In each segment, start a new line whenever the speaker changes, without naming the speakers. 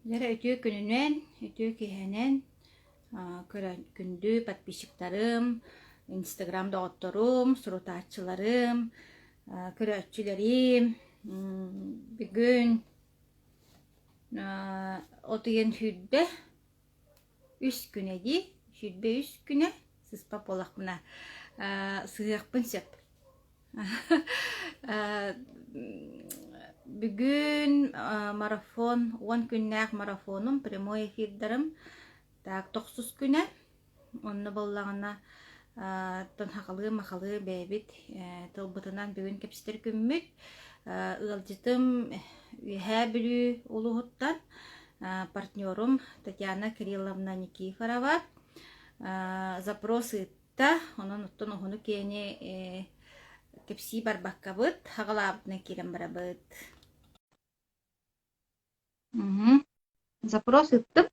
Дьэ үтүө күнүнэн, үтүө киэһэнэн күндү подписчиктарым, инстаграм доҕотторум, сурутааччыларым, көрөөччүлэрим бүгүн от ыйын 23 күнэ дии, 23 күнэ сыспат буоллахпына сыһыахпын сөп. Бүгүн марафон, 10 күннээх марафонум, прямой эфирдарым так тохсус күнэ. Онно буоллаҕына оттон хахалыы-махалыы бэйэбит тылбытынан бүгүн кэпсэтэр күммүт. Ыалдьытым Үөһээ Бүлүү улууһуттан партнерум Татьяна Кирилловна Никифорова запрос ыытта. Онон оттон уһуну-киэҥи кэпсии барбаккабыт, хаҕалаабытынан киирэн барабыт. Запрос ыыттым.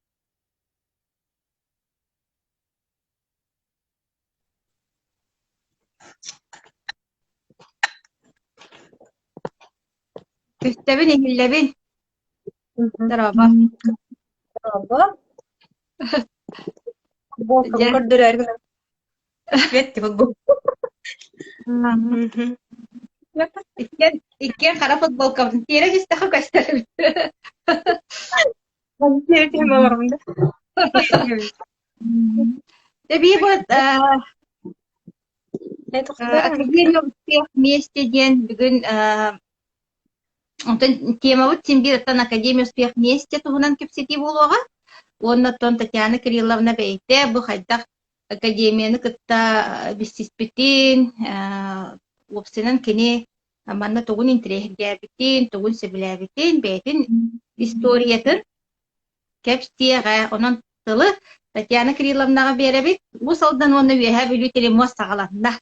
Көстөбүн, иһиллэбин. Дорообо.
Дорообо. Футболкабын көрдөрөөр гынан. Бетти футбол.
Иккиэн иккиэн хара футболкабытын тиэрэ түстэххэ көстөр эбит.
Тиэрэ түһэн олоробун да.
Эбии вот Академия успех вместе диэн бүгүн Онтон темабыт син биир оттон Академия успех вместе туһунан кэпсэтии буолуоҕа. Уонна оттон Татьяна Кирилловна бэйэтэ бу хайдах академияны кытта билсиспитин, уопсайынан кини манна тугун интэриэһиргээбитин, тугун сөбүлээбитин, бэйэтин историятын кэпсиэҕэ. Онон тылы Татьяна Кирилловнаҕа биэрэбит. Уус Алдан уонна Үөһээ Бүлүү телемост саҕаланна.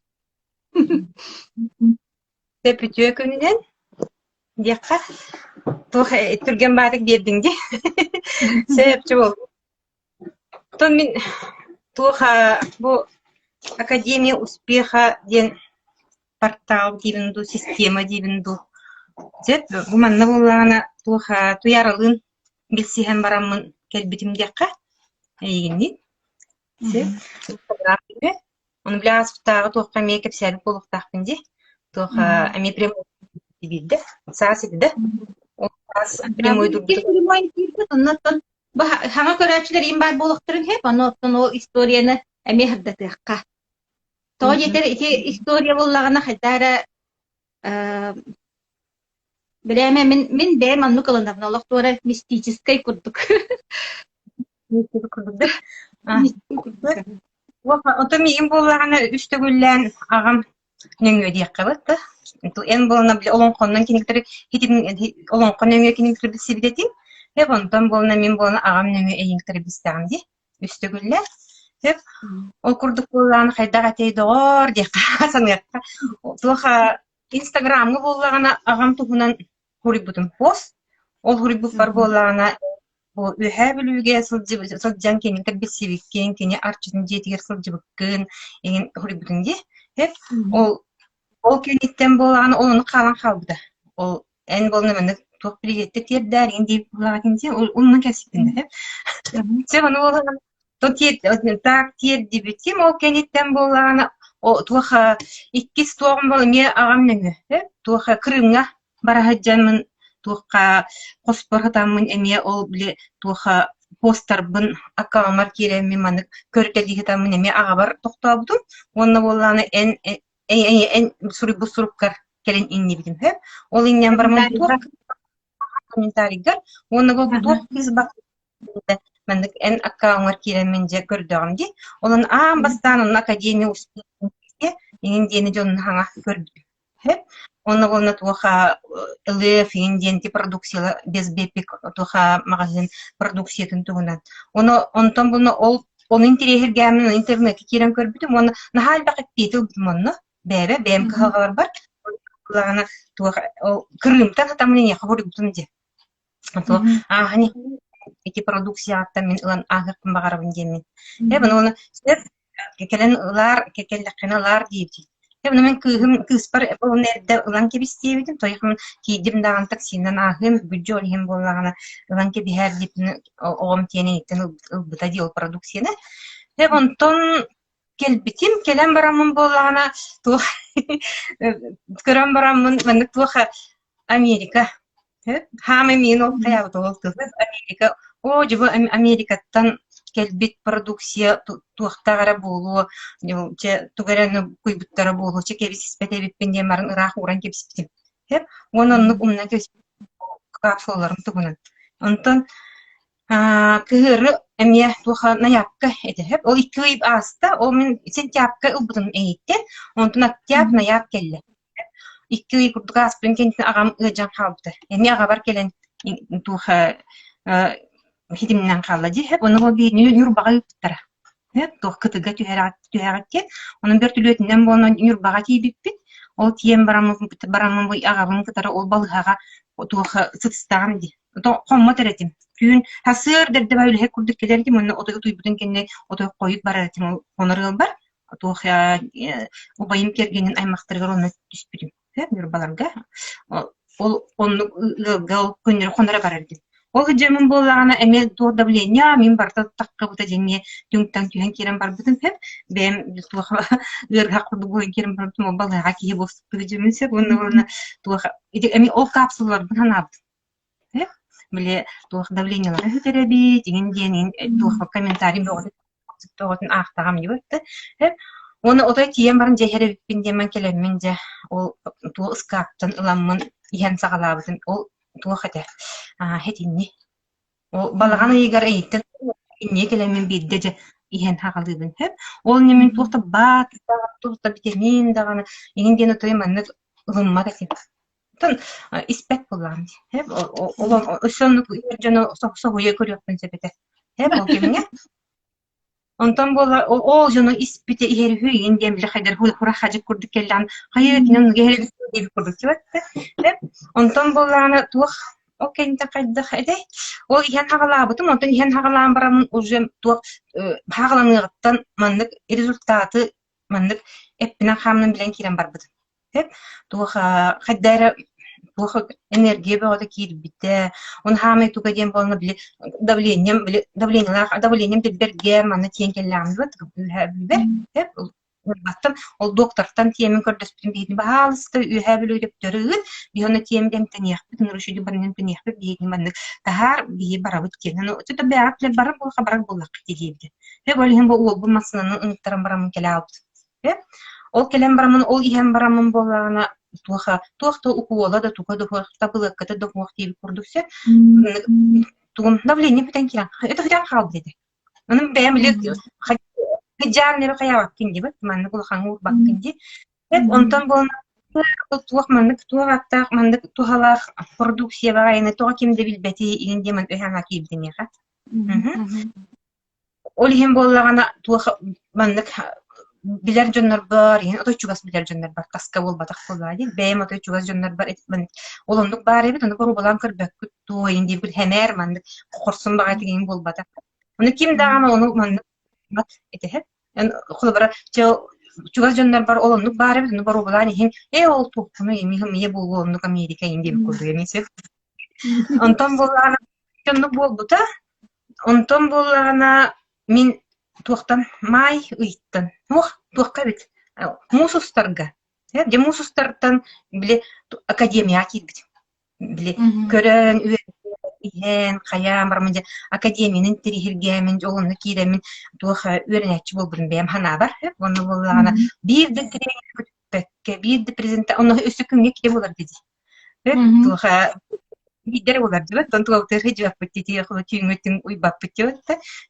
Сөп үтүө күнүнэн диэххэ туох түргэн баатык биэрдиҥ дии. Сөп чуол. Оттон мин туох бу Академия успеха диэн портал диибин дуу, система диибин дуу. Сөп бу манна буоллаҕына туох Туйааралыын билсиһэн бараммын кэлбитим диэххэ эйигинниин. Сөп. Ону били ааспыттааҕы туохха эмиэ кэпсээбит буолуохтаахпын дии. Туох эмиэ прямой биирдэ, саас этэ да. Ол саас прямой турбут.
Оннуттан бу хаҥа көрөөччүлэр им баар буолуохтарын сөп, ону оттон ол историяны эмиэ сырдатыахха. Тоҕо диэтэр ити история буоллаҕына хайдах эрэ Бирээмэ мин мин бэйэм оннук ылынабын олох туора мистическэй курдук.
Мистическэй курдук да? Оттон миигин буоллаҕына үс төгүллээн аҕам нөҥүө диэххэ бат да. Эн буолна били олоҥхоннон киниктери хитин олоҥхо нөҥүө киниктери билсибит этим. Эп онтон буолна мин буолна аҕам нөҥүө эйиҥтери билсэҕим дии. Үс төгүллээх. Сөп. Ол курдук буоллаҕына хайдах этэй доҕоор диэххэ саныахха. Туох Инстаграмҥа буоллаҕына аҕам туһунан суруйбутум пост. Ол суруйбуппар буоллаҕына бу Үөһээ Бүлүүгэ сылдьан кинини билсибиккин, кини Арчытын дьиэтигэр сылдьыбыккын эҥин суруйбутум дии. Ол ол кэнниттэн буоллаҕына ол ону хаалан хаалбыта. Ол эн буолна маннык туох билиэттэ тиэрдээр иҥин диэбит буоллаҕытын дии оннун кэпситтин да сөп ону буоллаҕына так тиэрдибитим ол кэнниттэн буоллаҕына туох иккис туоҕум буол эмиэ аҕам нөҥүө туох Крымҥа бара сылдьаммын туохха хоспор сытаммын эмиэ ол били туох постарбын аккаунмар киирэммин маннык көрүтэлии сытаммын эмиэ аҕабар тохтообутум уонна буоллаҕына эн эн суруйбут суруккар кэлин иҥнибитим сөп. Ол иҥнэн бараммын туох комментарийгар уонна бу туох кыыс маннык эн аккауҥҥар киирэммин дьэ көрдөҕүм дии. Онон аан бастаан онно Академия успеха иҥин диэни дьонун хаҥа көрбүтүм. Сөп. Онно уонна туоха ЛФ иҥин диэн ти продукцияла без бепик туоха маҕаһыын продукциятын туһунан. Ону онтон буна ол ону интэриэһиргээммин интернетке киирэн көрбүтүм уонна наһаа элбэх эппиэти ылбытым онно. Бэйэбэ бэйэм кыһалҕаларбар буоллаҕына туох ол Крымтан сатаммын эйиэхэ хоруйбутум дии. Туох ааһан ити продукцияттан мин ылан ааһыахпын баҕарабын диэммин. Э, ону сөп кэлэн ылаар, кэллэххинэ ылаар диэбитим. Дьэ, мин кыыһым кыыспар уонна эрдэ ылан кэбис диэбитим, тойхум тиийдим даҕаны таксинан ааһыам, бүддьү ол иһин буоллаҕына ылан кэбиһээр диэбитин оҕом тиэнэ ылбыта дии ол продукцияны. Дьэ, онтон кэлбитим, кэлэн бараммын буоллаҕына туох көрөн бараммын маннык туох Америка Хаамай миин ол хайаабыт ол тылы Америка оо дьэ бу Америкаттан кэлбит продукция туохтаах эрэ буолуо дьэ тугу эрэ куйбуттара буолуо чэ кэбис испэт эбиппин диэн баран ыраах ууран кэбиспитим уонна оннук умнан кэбиспитим капсулаларын туһунан онтон кыһыары эмиэ туоха найаапка этэ ол 2 ый ааста ол мин сентябрьга ылбытым эйиттэн онтон октябрь найаап кэллэ 2 ый курдук ааспытын кэнниттэн аҕам ыалдьан хаалбыта. Эмиэ аҕабар кэлэн туох хитимнэн хаалла дии. Ону ол биирини Ньурбаҕа ыыппыттара. Туох кытыга түһэҕит диэн. Онон бөртүлүөтүнэн буолан Ньурбаҕа тиийбиппит. Ол тиийэн бараммын бараммын аҕабын кытары ол балыыһаҕа туох сытыстаҕым дии. Хоммот эрэ этим. Түүн сарсыарда эрдэ үлэһит курдук кэлэр этим уонна отой утуйбутун кэннэ отой хойут барар этим ол хонор ыалбар. Туох убайым кэргэнин аймахтарыгар онно түспүтүм Ньурбаларга. Ол оннук ыалга ол көннөрү хоноро барар этим. Ол сылдьаммын буоллаҕына эмиэ туох давление мин барыта таххыбыта диэн эмиэ түҥ-таҥ түһэн киирэн барбытым сөп. Бэйэм туох ыарыһах курдук буолан киирэн барбытым ол балыыһаҕа киһи буолсукпут дьэммин сөп уонна уонна туох ити эмиэ ол капсулаларбын санаабытым. Били туох давлениелара сүтэрэбит иҥин диэн иҥин туох комментарий бөҕөтүн бөҕөтүн аахтаҕым дии Уонна отой тиийэн баран дьэ иһэр эбиппин диэммин кэлэммин дьэ ол туох ыскааптан ыламмын иһэн саҕалаабытым ол туох этэ хэтинни ол балаҕан ыйыгар эйиттэн инньэ кэлэммин биирдэ дьэ иһэн хаҕалыыбын сөп ол инньэ мин туох да баат туох да витамин даҕаны иҥин диэн отой маннык ылыммат этим Оттон испэт буоллаҕым дии. Ол өссө оннук дьону соһуйа көрүөхпүн сөп этэ. Ол кэмҥэ. Онтон буола ол дьону испитэ иһэр үһү игин диэн били хайдар хура хадьык курдук кэллэҕин хайа итинэн оннук иһэр диэбит курдук тибэттэ. Онтон буоллаҕына туох ол кэнниттэн хайдах этэй? Ол иһэн хаҕалаабытым, онтон иһэн хаҕалаан бараммын уже туох хаҕаланыаҕыттан маннык результаты маннык эппинэн-хааммынан билэн киирэн барбытым. Туох хайда эрэ туох энергия бөҕөтө киирбитэ, он хаамай туга диэн буолла били давлением били давлениелаах давлением бэргэ манна тиийэн кэллэҕим үөһээ Бүлүүбэр Баттым ол доктортан тиэмин көрдөспүтүм биһигини баһаалыста Үөһээ Бүлүү төптөрү ыыт биһи онно тиэмин эмтэниэхпит нурушиди баран эмтэниэхпит биһигини маннык таһаар биһи барабыт диэн ну это бэҕэт барар буолха барар буоллахха диэбитэ ол иһин бу уолбун массыынаны ыҥыттаран бараммын кэлэ аалбытым Ол кэлэн бараммын, ол иһэн бараммын буоллаҕына, туоха туох да укуола да туга да суох, табылыакката да суох диэбит курдук сөп. Тугум давление бүтэн киирэн, это бүтэн хаалбыт этэ. Ону бэйэм били хыдьаан эрэ хайаабаккын диэбит, маннык улахаҥҥа уурбаккын дии. Онтон буолан туох маннык туох ааттаах маннык туһалаах продукция баҕайыны тоҕо ким да билбэтий иһин диэн өһөҥө киирбитэ миэхэ. Ол иһин буоллаҕына туох маннык билэр дьоннорбор иһин отой чугас билэр дьоннорбор таска буолбатах буоллаҕа дии бэйэм отой чугас дьоннорбор ол оннук баар эбит ону боруобалаан көрбөккүт дуо иһин диэбит хэмээр маннык хорсун баҕайытык иһин буолбатах ону ким даҕаны ону маннык этиһэ холобура чугас дьоннорбор ол оннук баар эбит ону боруобалаан иһин ээ ол туохпунуй эмиэ буолуо оннук Америка иһин диэбит курдук эмиэ сөп онтон буоллаҕына оннук буолбута Онтон буоллаҕына мин туохтан маай ыйыттан туох туохха эбит муус устарга дьэ муус устартан били академияҕа киирбитим били көрөн үөрэн иһэн хайаан бараммын дьэ академияны интэриэһиргээммин дьэ ол онно киирэммин туох үөрэнээччи буолбутум бэйэм санаабар уонна буоллаҕына биир да тренинг көтүппэккэ биир да презента онно өссө күҥҥэ киһи буолар дии Туоха биирдэр буолар дибэт, онтон туолтыыр сылдьыбаппыт дии түүҥҥүтүн уйбаппыт диэбит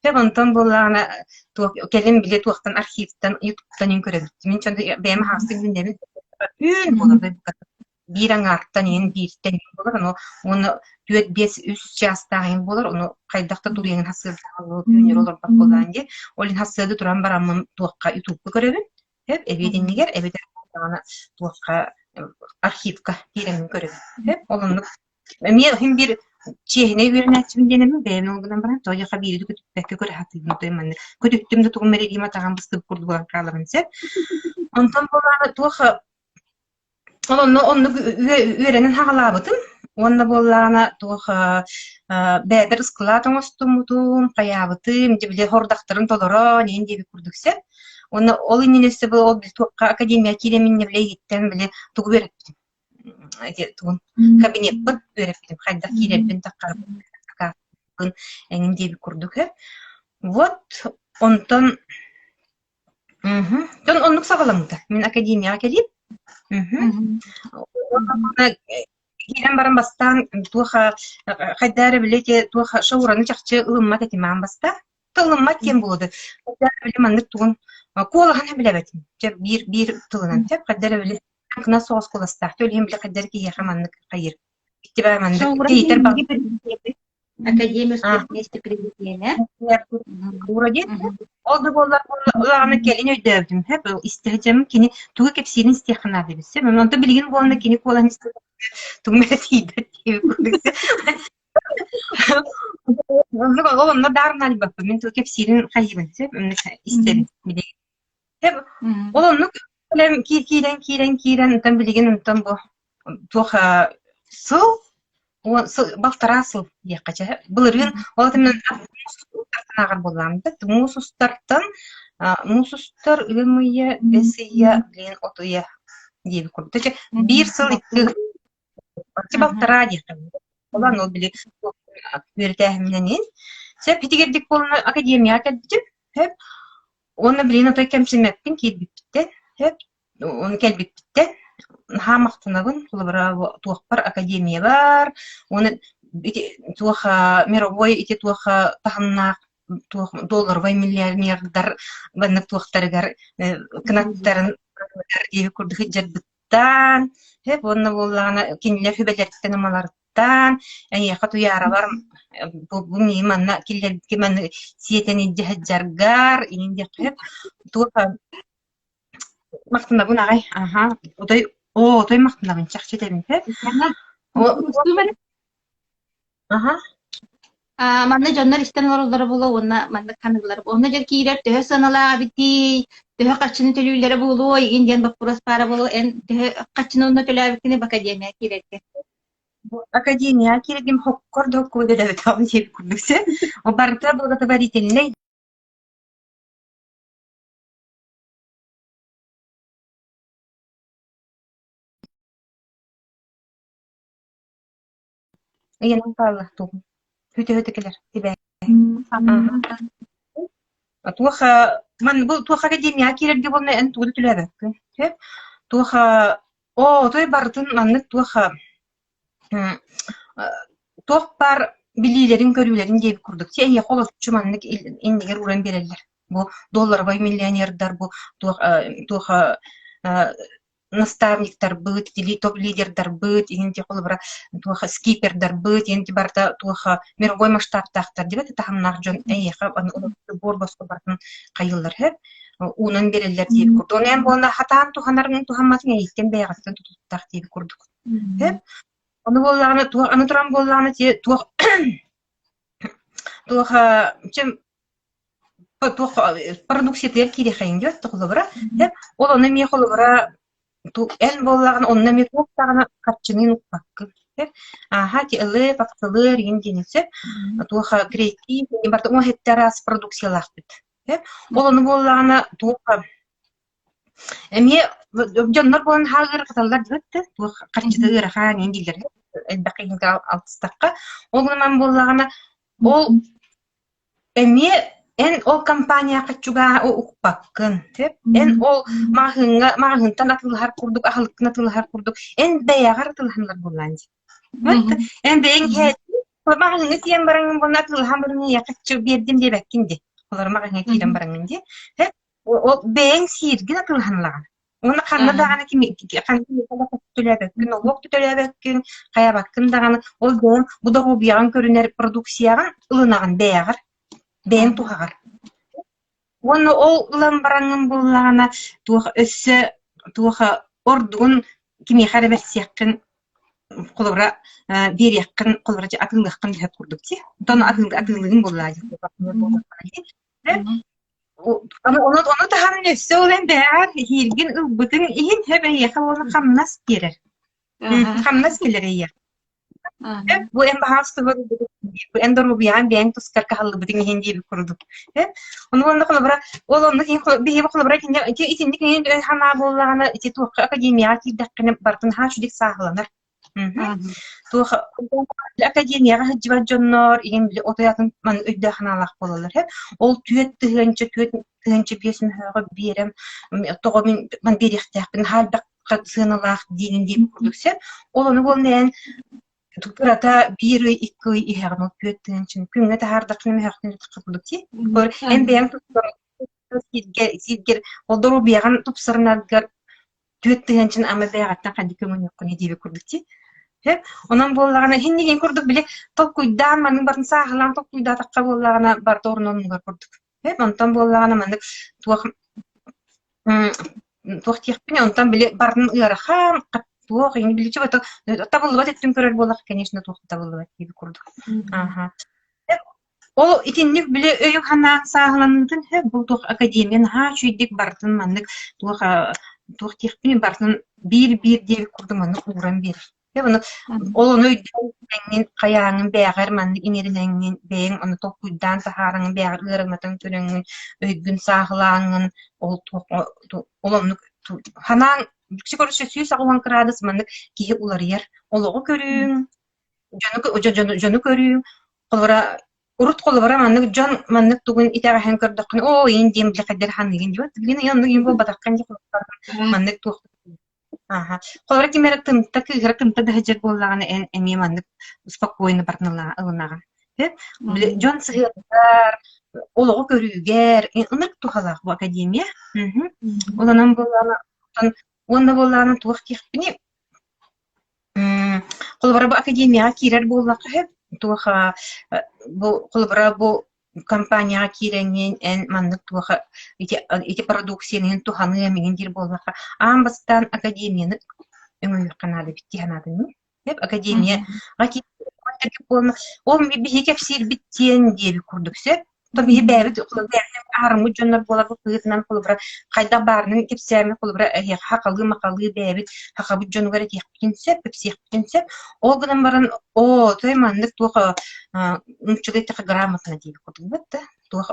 да. Онтон буоллаҕына туох кэлин били туохтан архивтан ютубтан иҥ көрөбүт. Мин чон бэйэм аһаҕастык билинэбин. Түүн буолар биир аҥаартан иһин бииртэн иһин буолар ону уонна түөрт биэс үс чаастаах иһин буолар ону хайдах да тулуйан хасыардаах түүннэри олорбот буоллаҕын дии. Ол иһин хасыады туран бараммын туохха ютубка көрөбүн. Сөп, эбиэдинньигэр эбэтэр даҕаны туохха архивка киирэммин көрөбүн. Сөп, ол оннук эмиэ иһин биир Чиэһинэй үөрэнээччибин диэн эмин бэйэм ол гынан баран тоҕо диэххэ биири да көтүппэккэ көрө сатыыбын той маннык көтүттүм да тугум эрэ илиим атаҕым быстыбыт курдук буолан хаалабын сөп. Онтон буолаары туох ол онно оннук үөрэнэн хаҕалаабытым уонна буоллаҕына туох бэйэбэр ыскылаат оҥостуммутум, хайаабытым, дьэ били хордахтарын толорон иһин диэбит курдук сөп. Уонна ол иннинэ өссө бу ол туохха академия киирэн иннинэ били иһиттэн били тугу үөрэппитим ити тугун кабинеппын үөрэппитим хайдах киирэрбин таххарбын эҥин диэбит курдук э. Вот онтон Дьон оннук саҕаламмыта. Мин академияҕа кэлиим. Киирэн баран бастаан туох хайдаа эрэ били ити туох шаураны чахчы ылыммат этим аан бастаан. Ылыммат диэн буолуо Хайдаа эрэ били маннык тугун куолаһын билэбэтим. Дьэ биир биир тылынан сөп хайдаа эрэ били кына соҕус куоластаах. Ол иһин били хайдаа эрэ киһиэхэ маннык хайыыр. Итибэ маннык тиитэр
Академия успех вместе президенэ.
Ол да буоллар улаҕаны кэлин өйдөөбүтүм сөп истэһдьэм кини тугу кэпсиирин истиэххэ наада эбит сөп онтон билигин буолна кини куолаһын истэ тугум эрэ тиийбэт диэбит курдук Оннук ол онно даарына албаппын мин тугу кэпсиирин хайыыбын сөп истэбин билигин Сөп ол оннук киирэн киирэн киирэн онтон билигин онтон бу туох сыл балтараа сыл диэххэ чэ былырыын ол мин ааҕар буоллаҕым да муус устартан муус устар ыам ыйа бэс ыйа билигин от ыйа диэбит курдук чэ биир сыл икки балтараа диэххэ Олан ол били үөрэтээһиминэн сөп итигирдик буолан академияҕа кэлбитим сөп Уонна билигин отой кэмсиммэппин киирбиппиттэн, сөп, ону кэлбиппиттэн наһаа махтанабын. Холобура, туохпар академиябар уонна ити туох мировой ити туох таһымнаах туох долларовай миллионердар маннык туохтарыгар кынаттарын диэбит курдук сылдьарбыттан, сөп уонна буоллаҕына кинилэр сүбэлэриттэн ымаларыттан эйиэхэ Туйаарабар бу бу миигин манна киллэрбиккин манна сиэтэн илдьэ сылдьаргар иҥин диэххэ сөп. Туох махтанабын аҕай аха отой оо отой махтанабын чахчы этэбин сөп. Аха.
Манна дьоннор истэн олороллоро буолуо уонна маннык ханыыллар. Онно дьон киирэр төһө сыаналаах эбитий, төһө харчыны төлүүллэрэ буолуой игин диэн боппуруос баара буолуо. Эн төһө харчыны онно төлөөбүккүнүй бу академияҕа киирэргэ?
Бу академияҕа киирэргим хоккор да хоккуо дөдөбүтөҕүм диэбит курдук сэ. Барыта благотворительнай Ыйанан хаалла тугун Хүтэ-хүтэ кэлэр тибээ. Туох ман бу туох академияҕа киирэргэ буолна эн тугу да төлөөбөккүн. Сөп. Туох оо отой барытын маннык туох туох баар билиилэрин-көрүүлэрин диэбит курдук ти эйиэхэ олоччу маннык иннигэр ууран биэрэллэр. Бу долларовай миллионердар бу туох туох наставниктарбыт, топ-лидердарбыт, иһин ти холобура туох скипердарбыт, иһин ти барыта туох мировой масштабтаахтар диэбэт таһымнаах дьон эйиэхэ буор босхо барытын хайыыллар сөп уунан биэрэллэр диэбит курдук. Оны эн буолна хатаан туһанарыҥ туһамматыҥ эйиттэн бэйэҕиттэн тутуттаах диэбит курдук. Сөп. Ону буоллаҕына туох аны туран буоллаҕына ти туох туох чем туох продукциятыгар киириэхэйин диэт холобура ол ону эмиэ холобура эн буоллаҕына онно эмиэ туох даҕаны харчыныын укпаккын ааһа ти ылы бахсылыр игин диэн сөп туох креатив барыта уон сэттэ араас продукциялаахпыт ол ону буоллаҕына туох эмиэ дьоннор буолан хаал ыарахаталлар диэбэт да туох харчыта ыарахан иин дииллэр элбэх киһиҥкэ алтыстахха ол гынан буоллаҕына ол Эмиэ эн ол компанияҕа чугаһа укпаккын, сөп? Эн ол маҕаһыыҥҥа маҕаһыынтан атыылаһар курдук, аһылыккын атыылаһар курдук, эн бэйэҕэр атыылаһаннар буоллаҕын дии. Эн бэйэҥ иһээччи, маҕаһыыҥҥа тиийэн бараҥҥын уонна атыылаһан баран эйиэхэ биэрдим диэбэккин дии. Олор маҕаһыыҥҥа киирэн бараҥҥын дии. Ол бэйэҥ сииргин атыылаһан Уонна ханна даҕаны ханна төлөөбөккүн, нолуок да төлөөбөккүн, хайабаккын даҕаны, ол бэйэҥ бу доруобуйаҕын көрүнэр продукцияҕын ылынаҕын бэйэҕэр, бэйэҥ туһаҕар. Уонна ол ылан бараҥҥын буоллаҕына, туох өссө туох ордугун кимиэхэ эрэ бэрсиэххин. Холобура, биэриэххин, холобура, атыылыаххын сөп курдук дии. Онтон атыылыгын буоллаа дии. Ону, ону таһынан өссө ол эн бэйэҕэр эһиилгин ылбытыҥ иһин сөп эйиэхэ уонна хамнас биэрэр. Хамнас кэлэр эйиэхэ. Бу эн баһаалыстыбар бу эн доруобуйаҕын бэйэҥ тускар кыһаллыбытыҥ иһин диэбит курдук. Ону уонна холобура, ол оннук иһин биһиги холобура итинник итинник иһин санаа буоллаҕына ити туохха академияҕа киирдэххинэ барытын наһаа үчүгэй сааһыланар. Туох академияҕа сылдьыбат дьоннор иһин били отой атын маннык өйдөөх санаалаах буолаллар. Ол 4 тыһыынча 4 500 мөһөөҕү биэрэм тоҕо мин ман биэриэхтээхпин наһаа элбэх сыаналаах диинин диэбит курдук сөп. Ол ону буолан эн кырата биир ый, икки ый иһэҕин ол 4 тыһыынчаны күҥҥэ таһаардаххына мөһөөхтөн курдук дии. Эн бэйэҥ сиргэр, сиргэр ол доруобуйаҕын тупсарынаргар 4 тыһыынчаны ама бэйэҕиттэн хайдах көҥөнүөххүнүй диэбит курдук дии. Сөп. Онон буоллаҕына иһин курдук били толкуйдаан маннык барын сааһылаан толкуйдаатахха буоллаҕына барыта орун оннугар курдук. Сөп. Онтон буоллаҕына маннык туох туох диэхпиний, онтон били барытын ыарахан, туох иһин били чугата табыллыбат өттүн көрөр буоллахха, конечно, туох да табыллыбат диэбит курдук. Аха. Ол итинник били өйүҥ-санааҥ сааһыланыытын сөп, бу туох академия наһаа үчүгэйдик барытын маннык туох туох диэхпиний, барытын биир-биир диэбит курдук маннык ууран биэрэр. Дьэ ону ол ону өйдөөн билэҥҥин, хайааҥҥын бэйэҕэр маннык иҥэринэҥҥин, бэйэҥ ону толкуйдаан таһаараҥҥын бэйэҕэр ыараҥнатан көрөҥҥүн, өйгүн сааһылааҥҥын, ол туох ол оннук санааҥ короче 180 кыраадыс маннык киһи уларыйар. Олоҕу көрүүҥ, дьону дьону дьону көрүүҥ, холобура урут холобура маннык дьон маннык тугун итэҕэһин көрдөххүнэ, оо иин диэн били хайдах ханыыгын диэбит. Билигин оннук иин буолбатаххын дии маннык туох Ааһа. Холобура, ким эрэ тымта, кыыһыра тымта да сылдьар буоллаҕына, эн эмиэ маннык спокойно барытын ылынаҕын. Сөп? Били дьон сыһыаныгар, олоҕу көрүүгэр ынырык туһалаах бу академия. Мгм. Ол онон буоллаҕына, уонна буоллаҕына туох диэхпиний, Холобура, бу академияҕа киирэр буоллахха сөп, туох бу холобура бу компанияҕа киирэҥҥин эн маннык туоха ити ити продукцияны иһин туһаныам иҥин диир буоллахха, аан бастаан академияны өҥөйүөххэ наада эбит дии санаатым мин. Сөп, академияҕа киирэн ол биһиги кэпсиирбит диэн диэбит курдук сөп. То биһи бэйэбит аарыммыт дьоннор буоларбыт быһыытынан холобура хайдах баарынан кэпсээммит холобура эһиэхэ хахалыы-махалыы бэйэбит хахабыт дьонугар этиэхпитин сөп, кэпсиэхпитин сөп. Ол гынан баран оо, той маннык туох нууччалыы эттэххэ грамотно диэбит курдук да туох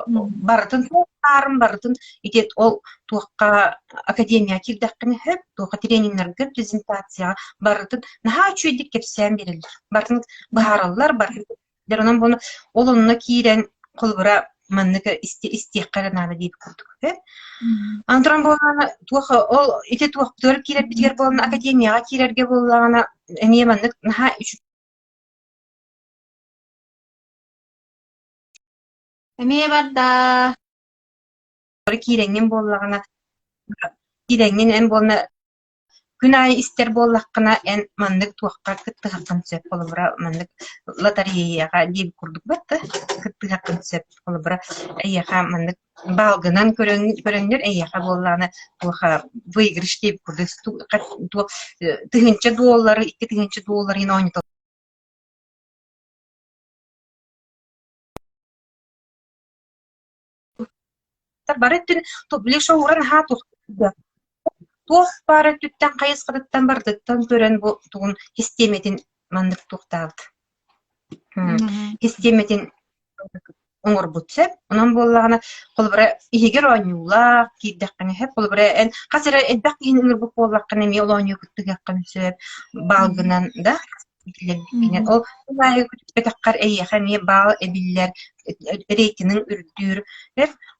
барытын туох баарын барытын ити ол туохха академияҕа киирдэххинэ сөп, туохха трениннэргэ, презентацияҕа барытын наһаа үчүгэйдик кэпсээн биэрэллэр. Барытын быһаараллар, барытын Дьэ онон буолла ол онно киирэн холобура маннык истиэххэ эрэ наада диэбит курдук үһү. Аны туран буоллаҕына туох ол ити туохпутугар киирэрбитигэр буоллаҕына академияҕа киирэргэ буоллаҕына эмиэ маннык наһаа үчүгэй
Эмиэ барда.
киирэҥҥин буоллаҕына киирэҥҥин эн буолна Күн аайы истэр буоллаххына, эн маннык туохха кыттыһаххын сөп, холобура, маннык лотереяҕа диэбит курдук да кыттыһаххын сөп, холобура, эйиэхэ маннык баалгынан көрөн көрөннөр эйиэхэ буоллаҕына туох выигрыш диэбит курдук туох $1000, $2000 иһин оонньотоллор Бары өттүн били шоура наһаа туох баар өттүттэн хайысхатыттан барытыттан көрөн бу тугун систиэмэтин маннык туохтаабыт систиэмэтин оҥорбут сөп. Онон буоллаҕына, холобура, иһигэр оонньуулаах киирдэххинэ сөп. Холобура, эн хас эрэ элбэх киһини ыҥырбыт буоллаххына эмиэ ол оонньуу кыттыһыаххын сөп. Баалгынан да Биллэрбиккинэн. Ол күн аайы көтүппэтэххэр эйиэхэ эмиэ баал эбиллэр, рейтиниҥ үрдүүр.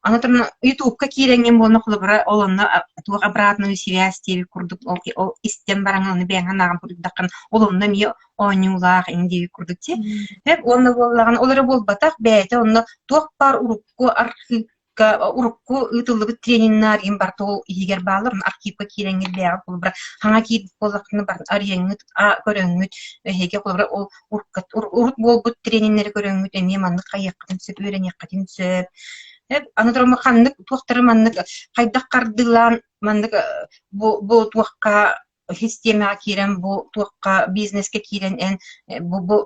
Аны туран Ютубка киирэҥҥин буолна холобура ол онно туох обратную связь диэбит курдук ол ол истэн бараҥ ону бэйэҥ санааҕын суруйдаххына ол онно эмиэ оонньуулаах иҥ диэбит курдук дии. Уонна буоллаҕына ол эрэ буолбатах бэйэтэ онно туох баар урукку архыып урукку ыытыллыбыт трениннэр им барыта ол иһигэр бааллар, ону архивка киирэҥҥит бэйэҕит холобура хаҥа киирбит буоллаххына барытын арыйаҥҥыт көрөҥҥүт эһиги холобура ол урут буолбут трениннэри көрөҥҥүт эмиэ маннык хайыаххытын сөп, үөрэниэххитин сөп. Аны туран ханнык туохтары маннык хайдах хардыылаан маннык бу бу туохха систиэмэҕэ киирэн бу туохха бизнескэ киирэн эн бу бу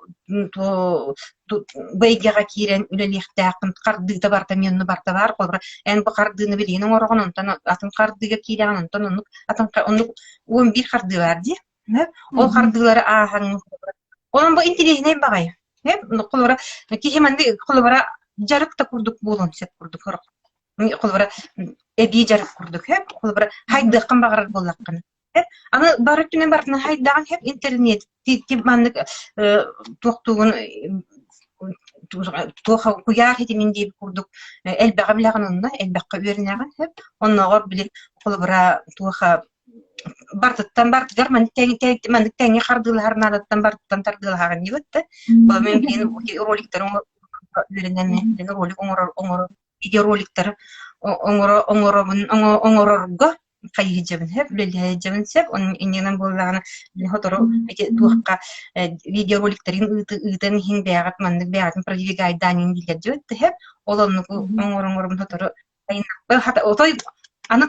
бу эйгэҕэ киирэн үлэлиэхтээххин хардыыта барыта эмиэ онно барыта баар холобура эн бу хардыыны билигин оҥороҕун онтон атын хардыыга киирэҕин онтон оннук атын оннук 11 хардыы баар дии ол хардыылары ааһан онон бу интириэһинэй баҕайы холобура киһи маннык холобура дьарык да курдук буолуон сөп курдук холобура эбии дьарык курдук һэп холобура хайдыаххын баҕарар буоллаххына аны бары өттүнэн барытын хайдаҕын һэп интернет маннык туохтуугун туох куйаар ситимин диэбит курдук элбэҕи билэҕин онно элбэххэ үөрэнэҕин һэп оннооҕор били холобура туоха бартыттан бартыгар маннык маннык тэҥҥэ хардыылаһар наадаттан бартыттан тардыалаһаҕын диэбит да мен билигин роликтары үөрэнэн ролик оҥорор оҥорор видеороликтары оҥоро оҥоробун оҥорорго хайыһыдьабын сөп үлэлэһэдьэбин сөп иннинэн буоллаҕына сотору ити туохха видеороликтарын ыытан иһин бэйэҕит маннык бэйэҕитин продвигайдаанин дииллэр дьэ сөп ол оннук оҥор оҥорум сотору отой аны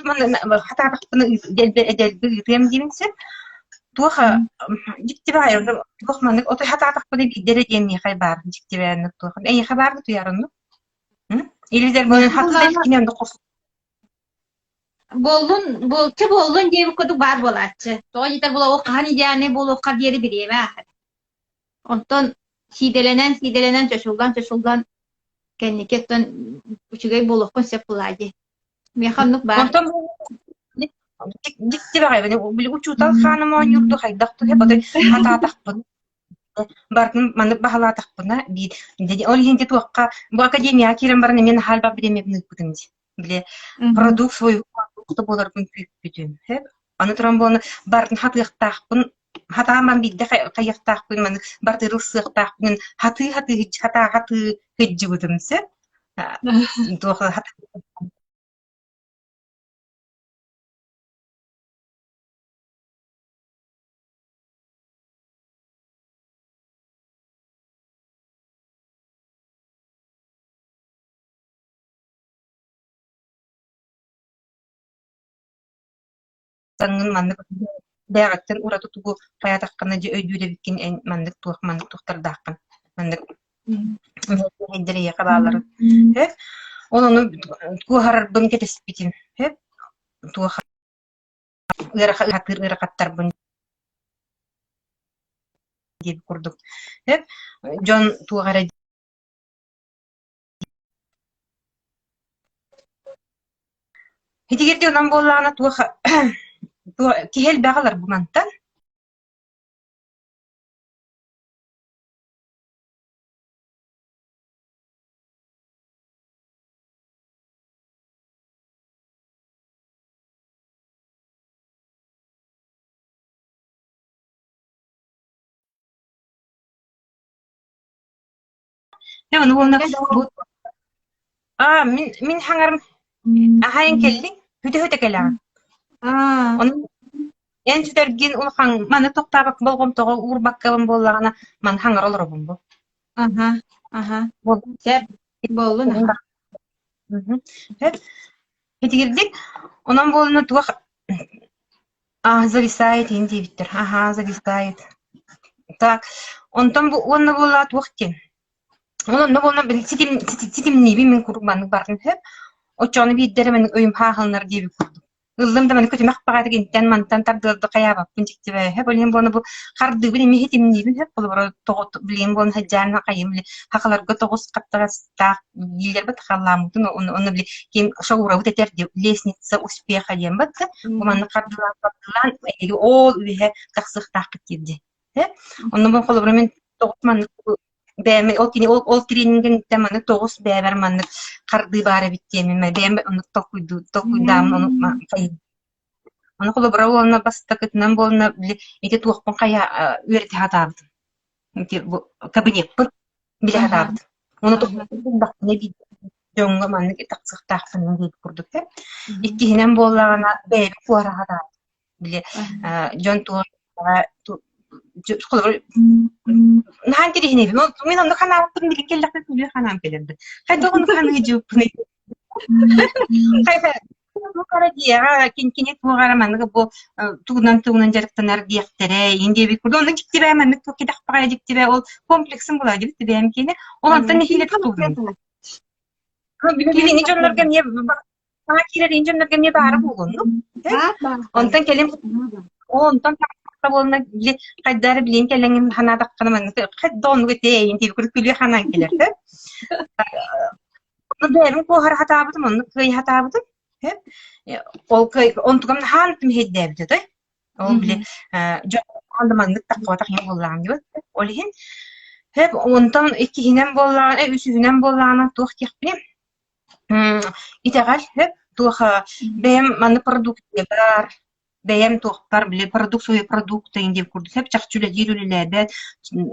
хатаатахпына дэлби ыытыам диибин сөп туох дьикти баҕайы туох маннык отой хатаатахпына биирдэ эрэ диэн миэхэ баар дьикти бэйэм туох эйиэхэ баар да туйаар оннук Или
Буоллун, буолчу буоллун диэбит курдук баар буолааччы. Тоҕо диэтэр була ол хаһан идеальнай буолуохха диэри бириэмэ ааһар. Онтон сиидэлэнэн, сиидэлэнэн, чочуллан-чочуллан кэнники оттон үчүгэй буолуоххун сөп буолаа дии. Миэхэ оннук баар.
Онтон дьикти баҕайы били учуутал хааным оонньуурду хайдах туһэ отой хатаатахпын Барытын маннык баһылаатахпына биир ол иһин ити туохха бу академияҕа киирэн баран эмиэ наһаа элбэх бириэмэбин ыыппытым дии. Били продукт свой продукта буоларбын күүппүтүм. Аны туран буолан барытын хатыахтаахпын хатаан баран биирдэ хайыахтаахпын маннык барытын ылсыахтаахпын хатыы-хатыы хатаа хатыы сылдьыбытым сөп. Туох Маннык бэйэҕиттэн ураты тугу хайаатаххына дьэ өйдүүр эбиккин эн маннык туох маннык туохтардааххын маннык эйдэр эйиэхэ баалларын сөп ол ону куоһарарбын кэтэспитим сөп туох ыараха ыаратыыр ыарахаттарбын диэбит курдук сөп дьон туох эрэ Итигирди онон буоллаҕына туох киһи элбэҕи ылар бу мантан. Дьэ, ону уонна бу Аа, мин мин хаҥарым аһайан кэллиҥ, хүтэ-хүтэ кэлэҕин.
Аа.
Ону эн сүтэргин улахан маны тохтообокко болҕомтоҕо уурбаккабын буоллаҕына маны хаҥара олоробун бу.
Аха, аха. Сөп, буоллун аха.
Сөп. Итигирдик, онон буолуна туох А, зависает иһин диэбиттэр. Аһаа, зависает. Так, онтон бу уонна буолла туох диэн. Ол онно буолла били ситим ситимниибин мин куруук маннык бардым сөп. Оччоҕуна биирдэ эрэ маннык өйүм хааһыланар диэбит курдук. Ыллым да маннык көтүмэх баҕайытык интэн мантан тардыалды хайаабаппын дьиктибэ сөп. Ол иһин буолла бу хардыыбын эмиэ ситимниибин сөп. Холобура тоҕо билигин буолан сылдьаан хайым били хахаларга тоҕус хаптаҕастаах дииллэрбит халлааммытын ону били ким шоурабыт этэр лестница успеха диэн бат бу маннык хардылаан хардылаан эһиги ол үөһэ тахсыахтааххыт диир дии онно бу холобура мин тоҕус маннык бэйэм ол кини ол ол тренингиттэн маннык тоҕус бэйэбэр маннык хардыы баар эбит диэмин бэйэм оннук толкуйдуу толкуйдааммын ону ону холобура уонна бастакытынан буолна били ити туохпун хайа үөрэтэ сатаабытым ити бу кабинеппын билэ сатаабытым Ону туһунан дьоҥҥо маннык тахсыахтаахпын диэбит курдук да. Иккиһинэн буоллаҕына бэйэбит куораҕа били дьон туох холобур наһаа интэриэһинэйбин. Мин оннук ханаабыппын билин кэллэхпинэ күлүү ханаан кэлэрбин. Хайдах оннук ханыыдьыыппыный? Туох эрэ диэҕэ, кини туох эрэ маннык бу тугунан-тугунан дьарыктанар диэхтэрэ, иин диэбит курдук. Онно дьиктибэ маннык туох кэтэхпэҕэ дьиктибэ ол комплексым буолаа дьиктибэ бэйэм киэнэ. Ол онтон нэһиилэ тутуллум. Билиҥҥи дьоннорго эмиэ саҥа киирэр иин дьоннорго эмиэ баара буолуоннук. Онтон кэлин онтон буолна били хайдары билин кэлэҥин ханаатаххына маннык хайда оннук этэ иин диэбит курдук күлүө ханаан кэлэр. Бэйэбин куоһара сатаабытым, оннук кыайа сатаабытым. Ол кыай онтукам наһаа мэһэйдээбитэ той. Ол били дьон да маннык таххыбатах иһин буоллаҕым диэбит. Ол иһин хөп онтон иккиһинэн буоллаҕына, үсүһүнэн буоллаҕына туох диэхпиний? Итэҕэл хөп туох бэйэм маннык продукция баар, бэйэм туохпар били продукт свой продукт иҥин диэбит курдук сөп чахчы үлэлиир үлэлээбэт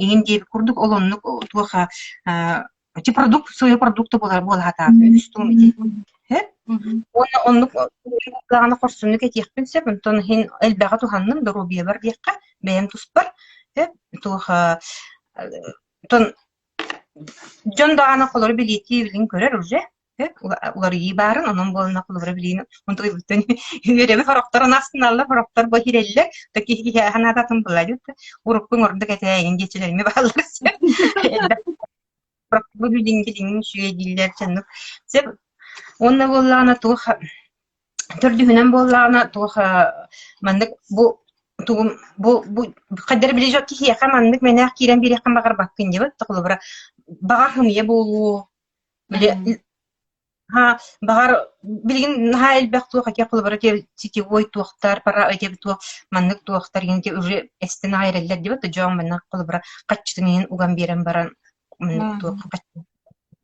иҥин диэбит курдук ол оннук туох ити продукт свой продукта буолар буола сатаата үс туом ити уонна оннук даҕаны хорсуннук этиэхпин сөп онтон иһин элбэҕи туһанным доруобуйабар диэххэ бэйэм туспар туох онтон дьон даҕаны холору билиэтии билин көрөр уже уларыйыы баарын, онон буоланна холобура билиини онтуйбуттан үөрэби сорохтор астыналлар, сорохтор бу иһирэллэр, да киһи киһи санаататын булайыт, уруккуҥ ордук этээйин диэччилэр эмиэ бааллар элбэх бу билиҥ билиҥ үчүгэй дииллэр дьоннук сөп уонна буоллаҕына туох төрдүһүнэн буоллаҕына туох маннык бу тугум бу бу хайдары били дьон киһиэхэ маннык мэнээх киирэн биэриэххин баҕарбаккын диэбит холобура баҕар хымыйа буолуо Били баҕар билигин наһаа элбэх туох этиэх холобура сетевой туохтар пара этиэбит туох маннык туохтар иһин уже эстэн аҕай эрэллэр диэбит дьон маннык холобура хаччытын иһин уган биэрэн баран маннык туох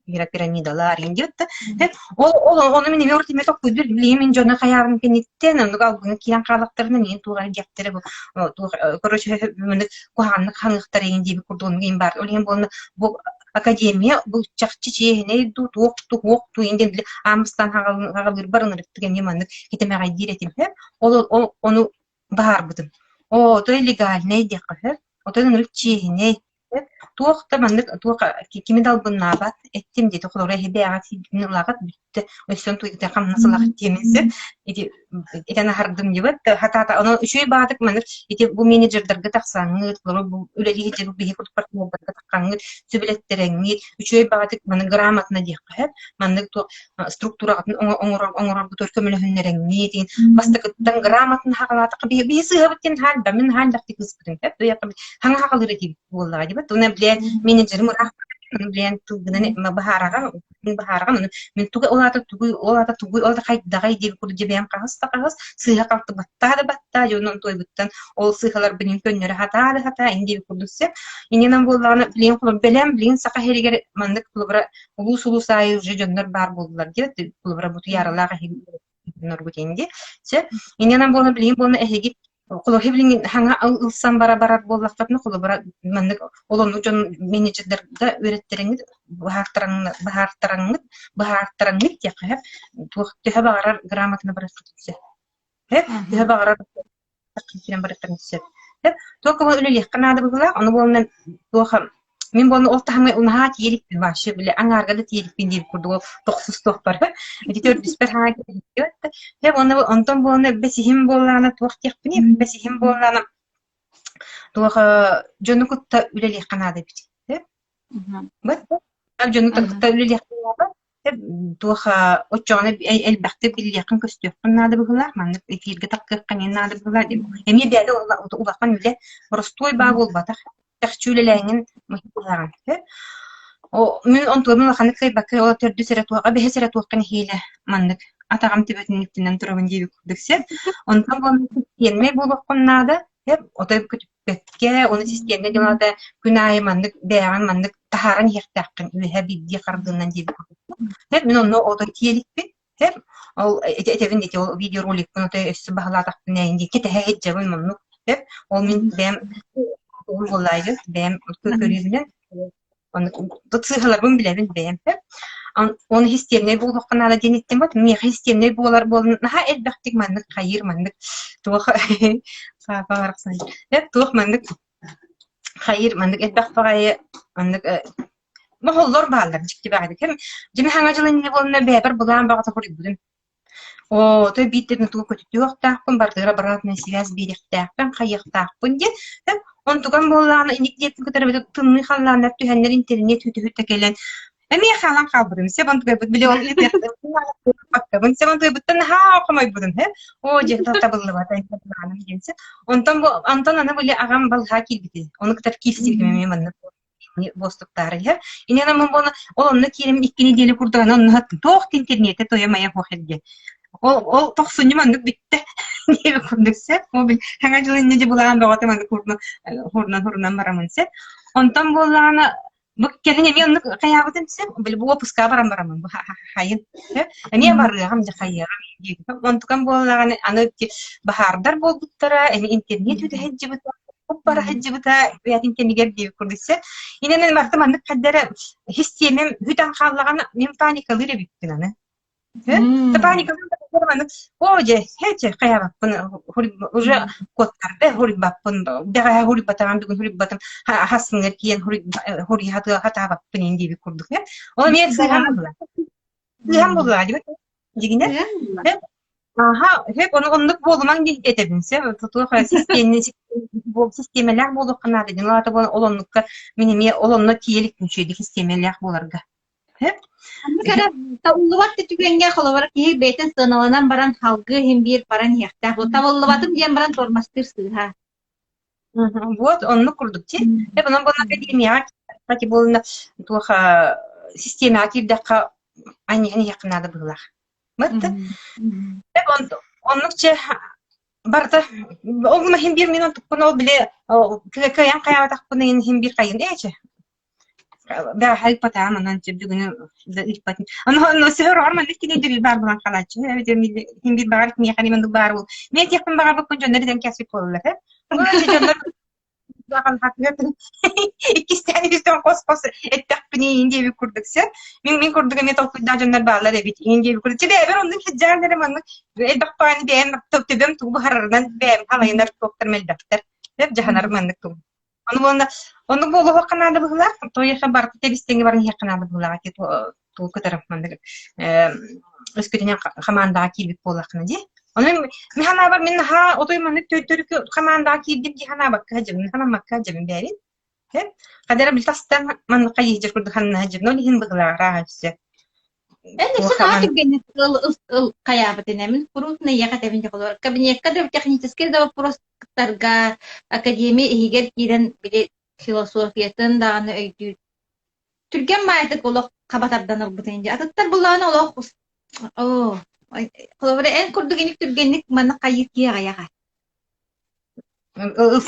пирамидалар иһин диэбит да ол ол ону мин эмиэ урут эмиэ толкуйдуур билигин мин дьону хайаабын кэнниттэн оннук албыҥҥа киирэн хааллахтарына миигин туох эрэ диэхтэрэ бу туох короче маннык куһаҕаннык ханыахтара иһин диэбит курдук оннук иһин баар ол иһин буолна бу Академия бу чахчы чиэһинэй дуу, туох дуу, туох дуу диэн били аан бастаан хаҕалыырбар ынырыктык эмиэ маннык кэтэмэҕэйдиир этим сөп. Ол ол ону баһаарбытым. Оо, отой легальнай диэххэ сөп. Отой ынырык чиэһинэй сөп. Туох да маннык туох кими да албыннаабат эттим диэтэ. Холобура эһи бэйэҕит сииргитин ылаҕыт бүттэ. Өссө туйгута хамнас ылаҕыт диэмин сөп. Ити этэн аһардым диэбэт. Хатаата онон үчүгэй баҕатык маннык ити бу менеджердарга тахсаҥҥыт, бу үлэлии сылдьар биһи курдук партнердарга таххаҥҥыт, сөбүлэттэрэҥҥит, үчүгэй баҕатык маннык грамотно диэххэ сөп. Маннык туох структураҕытын оҥорор оҥороргутугар көмөлөһүннэрэҥҥит, бастакыттан грамотно хаҕалаатахха биһи биһи сыыһабыт диэн хаалба, мин хаан элбэхтик ыыспытым сөп. Хаҥа хаҕалыыр этибит буоллаҕа диэбит. Уонна билэн менеджерим ыраах билэн тылгынан быһаараҕа быһаарҕан ону мин тугу ол аата тугуй ол аата тугуй ол аата хайдаҕай диэбит курдук дьэ бэйэм хаһыс да хаһыс сыыһа-халты баттаа да баттаа дьэ онон туойбуттан ол сыыһаларбын иһин көннөрө сатаа да сатаа ин диэбит курдук сөп иннинэн буоллаҕына билигин холобур бэлэм билигин саха иһигэр маннык холобура улуус-улуус аайы уже дьоннор баар буоллулар диэбит холобура бу туйааралаах эһиги норгутин дии сөп иннинэн буолла билигин буолла эһиги Холобура, билигин хаҥа ылсан бара барар буоллахтарына, холобура, маннык ол оннук дьон менеджердарга үөрэттэрэҥҥит, быһаартараҥҥыт, быһаартараҥҥыт, быһаартараҥҥыт диэххэ сөп. Туох төһө баҕарар грамотаны барыаххытын сөп. Сөп? Төһө баҕарар киирэн барыаххытын сөп. Сөп? Туох үлэлиэххэ наада быһыылаах, ону буолан туох Мин буолла ол таһымҥа наһаа тиийэ вообще били аҥаарга да тиийэ диир курдук ол тохсус туохпар ити төрдүспэр хаҥа тиийэ уонна онтон буолна бэсиһим буоллаҕына туох диэхпиний бэсиһим буоллаҕына туох дьону кытта үлэлиэххэ наада эбит дьону кытта үлэлиэххэ наада туох оччоҕуна элбэхтик биллиэххин көстүөххүн наада быһыылаах маннык эфиргэ тахсыаххын наада быһыылаах эмиэ бэйэтэ улахан үлэ боростуой баа буолбатах чахчы үлэлээҥҥин быһааҕын Мин онтуобун улаханнык кыайбакка ол төрдүс эрэ туох бэһис эрэ туохха нэһиилэ маннык атаҕым төбөтүн үктэнэн турабын диэбит курдук сөп. Онтон буолан систиэмнэй буолуоххун наада сөп. Отой көтүппэккэ, ону систиэмнэй дьалата күн аайы маннык бэйэҕин маннык таһааран иһиэхтээххин үөһэ биирдии хардыынан диэбит курдук. Сөп мин онно отой тиийэ иликпин. Сөп. Ол этэбин ити ол видеороликпын отой өссө баһылаатахпына диэки кэтэһэ сылдьабын оннук. Сөп. Ол мин бэйэм буоллаайы бэйэм көрүүбүнэн сыыһаларбын билэбин бэйэм. Оны системнэй буолуохха наада диэн иттим бот. Миэхэ системнэй буолар буолан наһаа элбэхтик маннык хайыыр маннык туох саапа барахсан. Туох маннык хайыыр маннык элбэх баҕайы маннык моһоллор бааллар дьикти баҕайы. Кэм дьиме хаҥа дьыл иннинэ буолна бэйэбэр былаан баҕата хоруйбутум. Оо, то биирдэрин тугу көтүтүөхтаахпын, барытыгар обратная связь биэриэхтээхпин, хайыахтаахпын диэн. Онтукам буоллаҕына инник диэппин кытары тымныы халлааннар түһэннэр интернет үтүһүтэ кэлэн эмиэ хаалан хаалбытым. Сөп онтукайбыт били ол ыытыахтаахпын. Сөп онтукайбыттан наһаа хомойбутум. Оо, дьэ табыллыбата диэн. Онтон бу онтон аны били аҕам балыһа киирбитин. Ону кытары киирсибитим эмиэ маннык буостуктаары иһэр. Инньэ буолан ол онно киирэн икки нэдиэлэ курдук аны онно туох да интернетэ тойо-майа суох эргэ. Ол ол тохсунньу маннык бүттэ диэбит курдук сөп. Ол бил саҥа дьыл инньэ дьэ былаан бөҕөтө маннык хурунан хурунан хурунан барамын сөп. Онтон буоллаҕына бу кэлин эмиэ оннук хайаабытым сөп. Били бу уоппускаҕа баран бараммын бу хайын сөп. Эмиэ барыаҕым дьэ хайыаҕым диэбитим. Онтукам буоллаҕына аны баһаардар буолбуттара, эмиэ интернет үтэ сылдьыбыта бара сылдьыбыта бэйэтин кэмигэр диэбит курдук сөп. Инэн барыта маннык хайдара систиэмэм бүтэн хааллаҕына мин паникалыыр эбиппин аны. Паникалыыр маннык оо дьэ һэ хайаабаппын уже куоттарда хуруйбаппын бэҕэһээ хуруйбатаҕым бүгүн хуруйбатым хассыҥҥар тиийэн хуруйа хатаабаппын ин диэбит курдук ол эмиэ сыыһам буолла сыыһам буолла дибит дьигинэ Аха, сөп, ону оннук буолумаҥ диэн этэбин, сөп, тутуох систиэмэлээх буолуохха наада диэн, ол аата ол оннукка мин эмиэ ол онно тиийэ иликпин үчүгэйдик систиэмэлээх буоларга. Сөп?
Оннук эрэ табыллыбат да түгэҥҥэ холобура киһи бэйэтин сыаналанан баран салгыы иһин биир баран иһиэхтээх. Бу табыллыбатым диэн баран тормозтыыр сыыһа.
Вот оннук курдук ти. Эп онон буолла академияҕа киирдэххэ буолна туох систиэмэҕэ киирдэххэ анньыһан иһиэххэ наада быһыылаах. Оннук чэ барыта ол гына иһин биир мин онтукпун ол били кыайан хайаабатахпын иһин биир хайын ээ чэ бэҕэһээ ыыппатаҕым онон чэ бүгүнү да ыыппатым ону ону сөһөр маннык кини өйдөбүл баар буолан хаалааччы иһин биир баҕар миэхэ маннык баар буол мин этиэхпин баҕарбыппын дьоннор этэн кэпсик буолаллар э дьоннор Иккистээн үстэн хос-хос эттэхпиний иин диэбит курдук сөп. Мин мин курдук эмиэ толкуйдаах дьоннор бааллар эбит иин диэбит курдук. Чэ бэйэбэр оннук сылдьаан эрэ маннык элбэх баҕайыны бэйэм төбөм тугу быһарарынан бэйэм халайынар туохтарым элбэхтэр. Сөп дьаһанар маннык тугу. Ону буолла оннук буолуохха наада быһыылаах. Тоойуохха барыта тэбис-тэҥҥэ баран иһиэххэ наада быһыылаах тугу кытары маннык өскөтүнэн хамаандаҕа киирбит буоллаххына дии. Онон мин санаабар мин наһаа отой маннык төрүкү хамаандаҕа киирдим дии санаабакка сылдьабын, санаммакка сылдьабын бэйэбин. Хадара били тастан маннык хайыһдьар курдук ханна сылдьабын, ол иһин быһылааҕыраах өссө.
Эн өссө наһаа түргэнник ыл ыл хайаабыт ини мин куруутун эйиэхэ этэбин дьэ кабинекка да техническэй да вопростарга академия иһигэр киирэн били философиятын даҕаны өйдүүр Түргэн баайдык олох хаба тардан ылбытын дии. Атыттар былааны олох оо холобура эн курдук иник түргэнник манна хайыы киһи аҕыйаҕа.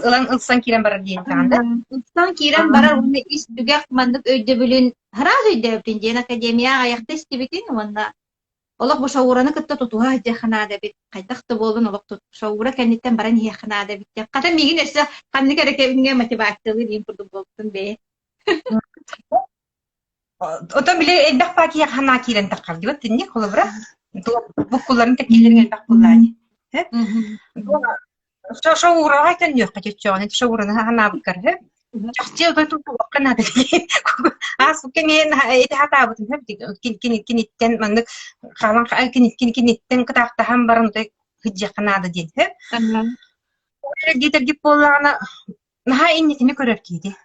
Ылан ылсан киирэн барар диэн да?
Ылсан киирэн барар уонна ис түгэх маннык өйдөбүлүн араас өйдөөбүтүн диэн академия аҕыйахта истибитин уонна олох бу шаураны кытта тутуһа сылдьыахха наада эбит хайдах да буоллун олох шаура кэнниттэн баран иһиэххэ наада эбит диэн хата миигин өссө ханнык эрэ кэмҥэ мотивациялыы диэн курдук буолбутун бэйэ
Отон били элбэх паакиһа ханаа киирэн таххар дибат тинник холобура буккуларын тэккиилэрин элбэх буллаани. Шоураҕа төннүөххэ чөччөҕүнэ шоураны ханаабыккар үһү. Чахчы отой тутуохха наада Ааспыкка эмиэ ити хатаабытым киниттэн маннык хаалан киниттэн кытаахтаһан баран отой сылдьыахха наада диэн үһү. Диэтэргит буоллаҕына Наһаа инникини көрөр киһи.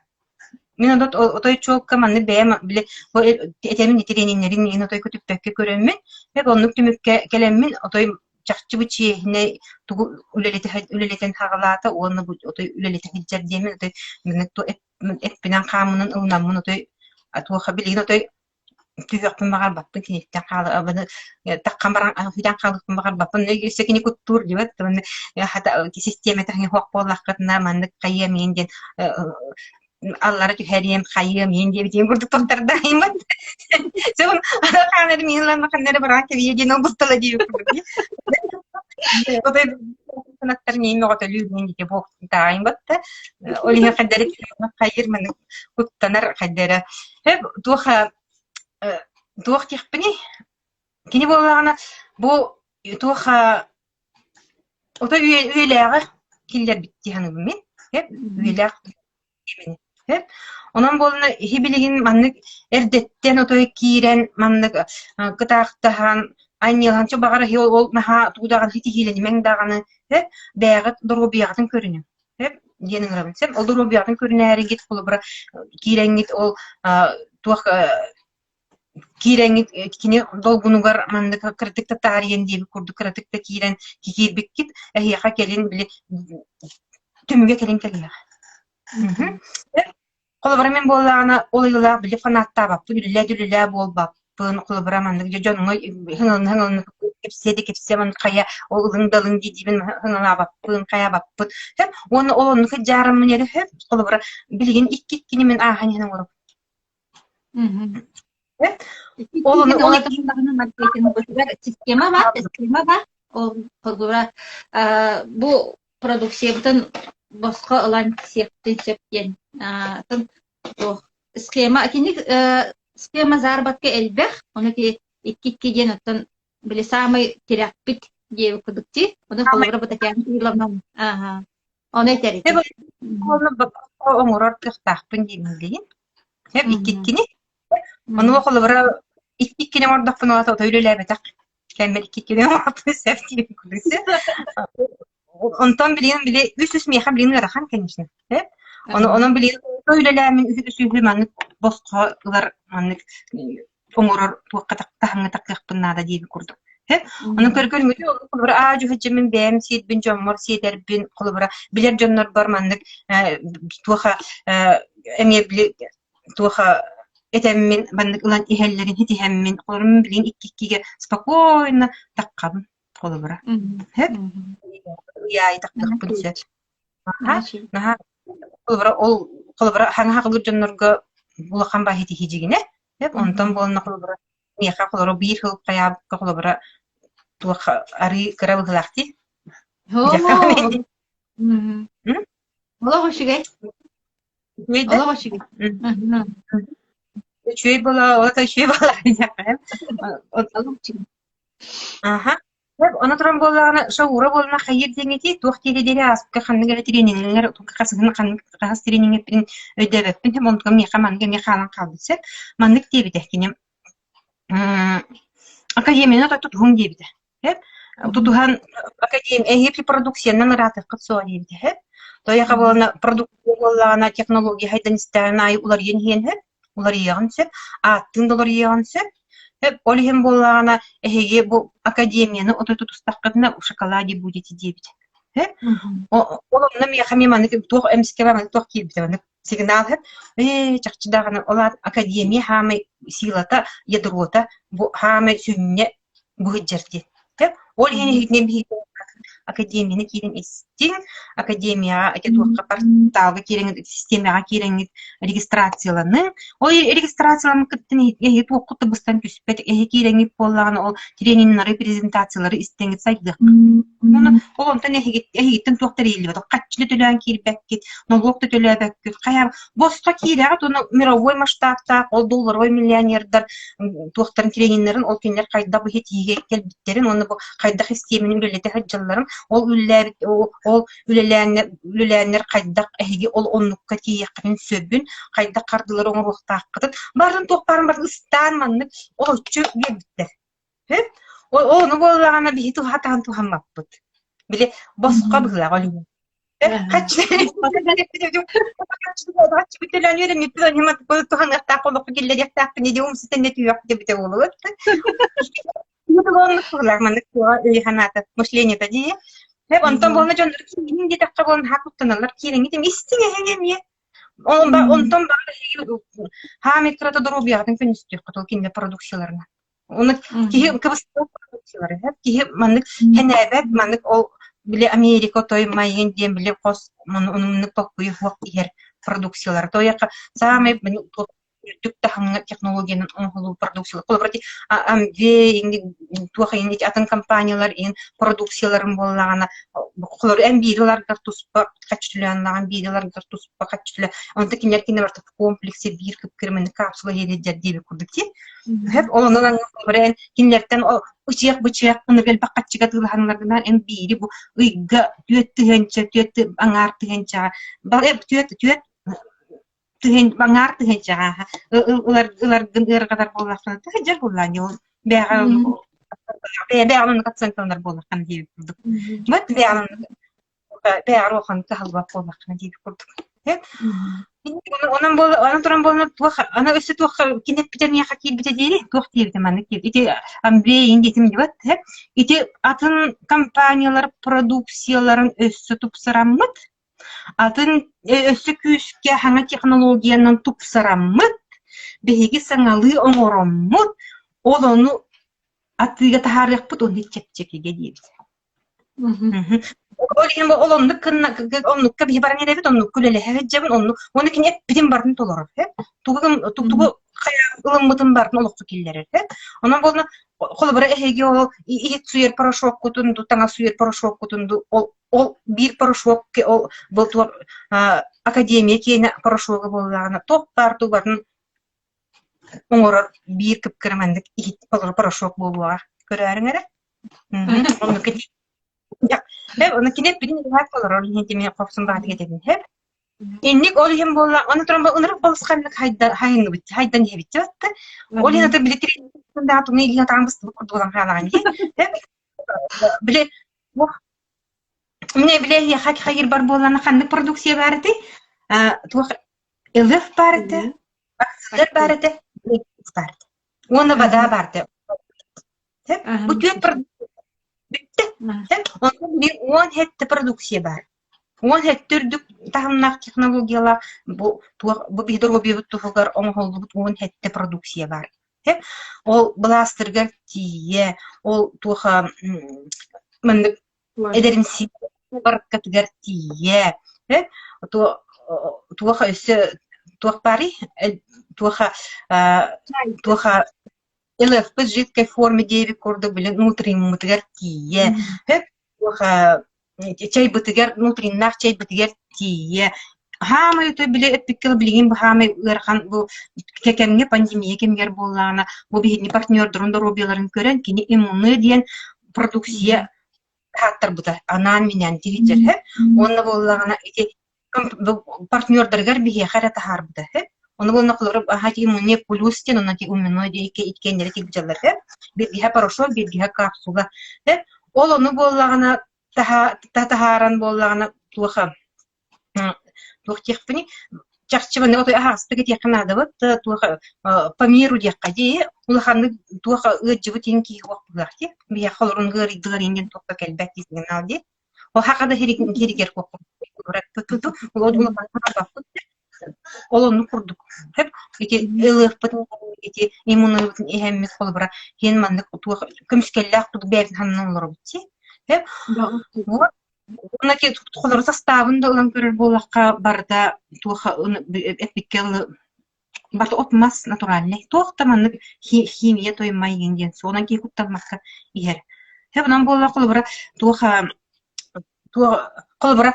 Мин онон отой чуолка маннык бэйэм били бу этэмин итириэниннэрин миигин отой көтүппэккэ көрөммүн, бэк оннук түмүккэ кэлэммин отой чахчы бу чиэһинэй тугу үлэлэтэ үлэлэтэн хаҕалаата уонна бу отой үлэлэтэ сылдьар диэммин отой маннык эппинэн хааммынан ылынаммын отой туоха билигин отой Түһүөхпүн баҕарбаппын киниттэн хаалабыны таххан баран сүтэн хаалыахпын баҕарбаппын өссө кини куттуур дьибэт хата систиэмэтэ суох буоллаххытына маннык хайыам иин диэн аллара түһэриэм хайыам иин диэбитин курдук туттардаайыммын сөбүн хаанар миин ылан ханна эрэ бараан кэбийэ диэн ол бустала диэбит курдук санаттар миин мөҕөтөлүүр миин дии буохтаайымбат ол иһин хайдары хайыр маннык куттанар хайдара туох туох диэхпиний кини буоллаҕына бу туох ото үйэлээҕи киллэрбит дии саныыбын мин үйэлээх онон буоллаҕына иһи билигин маннык эрдэттэн отой киирэн маннык кытаахтаһан Анньыаланча баҕар эһи ол наһаа тугу даҕаны ситиһиилэнимэҥ даҕаны, сөп, бэйэҕит доруобуйаҕытын көрүнүҥ, сөп диэн ыҥырабын. Сөп, ол доруобуйаҕытын көрүнээригит, холобура, киирэҥҥит ол туох киирэҥҥит кини долгунугар маннык кыратык да таарыйан диэбит курдук кыратык да киирэн киирбиккит эһиэхэ кэлин били түмүгэ кэлин кэлиэҕэ. Холобура мин буоллаҕына ол ыйылаах били фанаттаабаппын, үлэлээ-үлэлээ буолбаппын, холобура маннык дьэ дьоҥҥо ыһыҥалана-ыһыҥалана кэпсиэ да кэпсиэ маннык хайа ол ылыҥ да ылыҥ дии-диибин ыһыҥалаабаппын, хайаабаппын сөп уонна ол оннук дьаараммын эрэ сөп холобура билигин икки-иккини мин ааһан иһэн оҥоробун. Ол ону
Ол маркетингбытыгар система баар, система баар. Ол холобура бу продукциябытын босхо ылан сиэхпитин сөп диэн атын туох схема итинник схема заработка элбэх ону ити икки-икки диэн оттон били саамай тирэхпит диэбит курдук дии ону холобура бу Татьяна Кирилловна ааха ону этэр ити
оҥорор кыахтаахпын диэн билигин сөп икки-иккини Онуга холобура икки-иккини оҥордохпуна ото үлэлээбэтэх кэммэр икки-иккини оҥорбуппун сөп диэн курдук Онтон билигин били үс-үс миэхэ билигин ыарахан конечно сөп. Ону онон билигин үлэлээммин үс-үһү маннык босхо ылар маннык оҥорор туохха таһымҥа тахсыахпын наада диэбит курдук. Сөп. Онон көргөрүҥүтү холобура аа дьүһүдьэммин бэйэм сиэрбин дьоммор сиэтэрбин холобура билэр дьоннорбор маннык туоха эмиэ били туох этэммин маннык ылан иһэллэрин итиһэммин холобура билигин икки-иккигэ спокойно таххабын холобура сөп ыйаайы тахтахпын сөп наһаа холобура ол холобура хаҥа хаҕылыыр дьоннорго улахан баһы итиһи сөп онтон буолна холобура миэхэ холобура биир сыл хайаабыкка холобура туох арыы кыра быһыылаах дии
Олох үчүгэй.
Үчүгэй да?
Олох үчүгэй.
Үчүгэй буола, ол үчүгэй буола диэххэ.
Олох үчүгэй.
Аха. Ону туран буоллаҕына, шаура буолла хайыыр диэҥҥитий, туох диэри диэри ааспыкка ханнык эрэ трениҥҥэр хасыһын ханнык хаһыс трениҥҥиппин өйдөөбөппүн, онтукам миэхэ маннык эмиэ хаалан хаалбыт сөп. Маннык диэбитэ кини Академияны тутуһуҥ диэбитэ. Тутуһан академия эһиги продукциянан ыраатыаххыт суоҕа диэбитэ. Тойоха буолана продукция буоллаҕына технология хайдан истэҕин аайы уларыйан иһиэн сөп, уларыйыаҕын сөп, ааттыын да уларыйыаҕын сөп. Ол иһин буоллаҕына эһиги бу академияны отой тутустаххытына в шоколаде будете диэбитэ. Ол онно миэхэ эмиэ маннык туох эмискэ маннык туох киирбитэ маннык сигнал ээ чахчы даҕаны ол аат академия хаамай силата ядрота бу хаамай сүнньэ быһыдьар диэн ол иһин иһитинэн биһиги академияны киирэн истиҥ академияҕа ити туохха порталга киирэҥҥит системаҕа киирэҥҥит регистрацияланыҥ ол регистрацияламмыккыттан эһиги туоххут да быстан түспэт эһиги киирэҥҥит буоллаҕына ол трениннары презентациялары истэҥҥит сайдыаххыт Ону ол онтон эһигиттэн туох да эрийиллибэт хаччыны төлөөн киирбэккит нолуок да төлөөбөккүт хайа босхо киирэҕит уонна мировой масштабтаах ол долларовай миллионердар туохтарын трениннэрин ол кинилэр хайдах бу тиигэ кэлбиттэрин уонна бу хайдах систиэмэни үлэлэтэ сылдьалларын ол үлэлээбит ол үлэлээннэр үлэлээннэр хайдах эһиги ол оннукка тиийиэххитин сөбүн хайдах хардыылары оҥоруохтааххытын барын туох баарын барын ыстаан маннык олоччу биэрбиттэр Ол ону буоллаҕына биһи туһатаан туһаммаппыт. Били босхо быһыылаах ол иһин. Туһаныахтаах олоххо киллэриэхтээхпин иди умсутан түһүөх дебите буолуот. Маннык өй-санаата мышлениета дии. Онтон буолна дьоннор киирин диэтэххэ буолан хаак куттаналлар киириҥҥит истиҥ эһиҥ эмиэ Онтон хаамай кырата доруобуйаҕытын көннөстүөххүт ол кинилэр продукцияларынан. Оны киһи кыбыстыбат продукциялары киһи маннык хэнээбэт маннык ол били Америка той майын диэн били хос оннук толкуйу суох иһэр продукциялара. Тойаха саамай үрдүк таһымҥа технологиянан оҥоһуллубут продукциялар. Холобура, Амвей, туох атын компаниялар иһин продукцияларын буоллаҕына, холобура, эн биири ыларгар туспа хаччылааннаҕын биири ыларгар туспа хаччыла. Онто кинилэр кинилэр барыта в комплексе биир кып-кырыманы капсула иһэлдьэр диэбит курдук дии. Ол онон холобура, эн кинилэртэн ычыах-бычыах ынырык элбэх хаччыга атыылаһаннаргынан эн биири бу ыйга 4 тыһыынча, түөрт аҥаар тыһыынчаҕа, түөрт түөрт тыһын аҥаар тыһыынчаҕа ыларгын ыарҕатар буоллаххына тыһыдьар буоллаан ол бэҕэ Бэйэ оннук оценкаланар буоллаххына диэбит курдук. Вот бэйэ бэйэҕэр улахан кыһаллыбат буоллаххына диэбит курдук. Онон буол онон туран буолна туох аны өссө туох кини эппитэ миэхэ киирбитэ диэри туох диэбитэ маннык диэбит. Ити Андрей иин диэтим диэбит ити атын компаниялар продукцияларын өссө тупсараммыт Атын өссө күүскэ саҥа технологиянан тупсараммыт, биһиги саҥалыы оҥороммут, ол ону атыыга таһаарыахпыт уонна чэпчэкигэ диэбит. Ол иһин ол оннук гынна оннукка биһи баран эрэбит, оннукка үлэлэһэ сылдьабын, оннук уонна кини эппитин барытын толорор, тугу тугу ылыммытын барытын олоххо киллэрэр. Онон буолна холобура эһиги ол иһит суйар порошоккутун ду таҥас суйар порошоккутун ду ол Ол биир порошок ол бу туох академия киэнэ порошога буоллаҕына туох баар тубатын оҥорор биир кып-кыра маннык иһит порошок буолуоҕа. Көрөөрүҥ эрэ. Оннук Ону кини эппитин иһээт олорор иһин тими хопсун баатыга этебин хэп. Инник ол иһин буолла, оны туран ынырык балысханнык хайынныбыт, хайдан иһэбит дьатты. Ол иһин аты били тирин туны илиһин атаан быстыбыт курдук olan хаалаҕын дии. Били Мин били эһиэхэ хайыырбар буоллаҕына ханнык продукция баар этэй? Туох ЛФ баар этэ, вакциналар баар этэ, баар этэ. Уонна вода баар этэ. Бу түөрт продукция бүттэ. Онтон билигин 17 продукция баар. 17 үрдүк таһымнаах технологиялаах бу туох бу биһи доруобуйабыт туһугар оҥоһуллубут 17 продукция баар. Ол былаастарыгар тиийэ, ол туох маннык эдэримсийэ барыккатыгар тиийэ, туох өссө туох баарый туоха туоха ЛФП жидкой форме диэбит курдук били нутриммытыгар тиийэ туоха чайбытыгар нутриннаах чайбытыгар тиийэ хаамай үтө били эппиккэ билигин бу хаамай ыарахан бу кэмҥэ пандемия кэмигэр буоллаҕына бу биһиги партнердорун доруобуйаларын көрөн кини иммунный диэн продукция таһааттарбыта анаан-минээн тиһичэрһэ уонна буоллаҕына ити партнердарыгар биһиэхэ эрэ таһаарбыта Ону буолна холобура аһа иммунный плюс диэн онно иммунной иккиэннэри тигдьаллар биргиһэ порошок биргиһэ капсула ол ону буоллаҕына таһааран буоллаҕына туоха туох диэхпиний чахчы маннык отой аһаҕастык этиэххэ наадабыт туох по миру диэххэ дии улаханнык туох ыалдьыбыт иһин киһи уох быһыах дии биһиэхэ олорон ыарыйдылар иһин диэн туохха кэлбэт дии сигнал дии ол хаха да хиригэр ол оннук курдук ити ылыахпытын ити иммунобутун иһэммит холобура иһин маннык туох көмүскэллээх курдук бэйэбитин сананан олоробут дии Уонна холоро састаабын да ылан көрөр буоллахха, барыта туох эппиккэ дылы барыта от-мас натуральнай. Туох да маннык химия тоймай игин диэн суонан киһи куттаммакка иһэр. Һэ онон буолла холобура туох туох холобура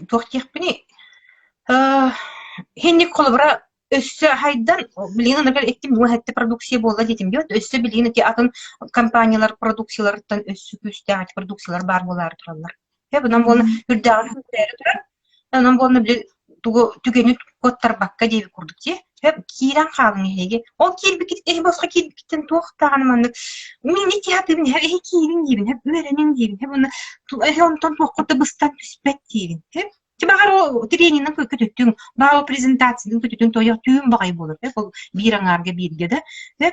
туох диэхпиний Хинник холобура өссө хайдан билигин аныгы эттим уоһэтти продукция буолла диэтим диэт өссө билигин ити атын компаниялар продукцияларыттан өссө күүстээх ити продукциялар баар буолаары тураллар. Э бунан буолна үрдээҕи күүстэри турар. Онон буолна били тугу түгэни куоттарбакка диэбит курдук дии. Э киирэн хаалыҥ эһиги. Ол киирбиккит эһи босхо киирбиккиттэн туох даҕаны маннык мин ити хатыыбын эһи эһи киириҥ диибин эһи үөрэниҥ диибин эһи уонна эһи онтон туоххут да быстан түспэт диибин Ти баҕар ол тренинэн көтүттүҥ, баҕар ол презентациянан көтүтүҥ тойох түүн баҕайы буолар. Ол биир аҥаарга бииргэ да.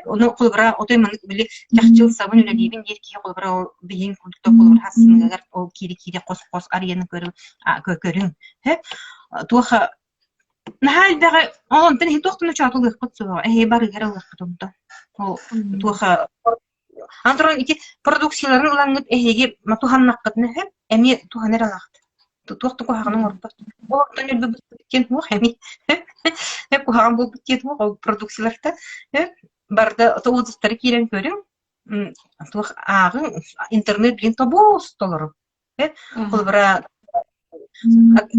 Ону холобура отой маннык били чахчы ылсабын үлэлиибин диир киһи холобура ол биһиҥ курдук холобура хассыныгар ол киири-киири хос-хос арыйаны көрүҥ. Туох наһаа элбэҕи ол онтон иһин туохтан учуоту ылыахпыт суоҕа. Эһиги барыгар ылыахпыт онтон. Ол туох Аны туран ити продукцияларын ылаҥҥыт эһиги туһаннаххытына сөп, эмиэ туһана эрэ ылаҕыт. Туох да куһаҕаны оҥорбот. Ол оттон өлбүт диэн суох эмиэ. Куһаҕан буолбут диэн суох ол продукцияларта. Барыта отзывтары киирэн көрүҥ. Туох ааҕыҥ, интернет билигин тобус толору. Холобура,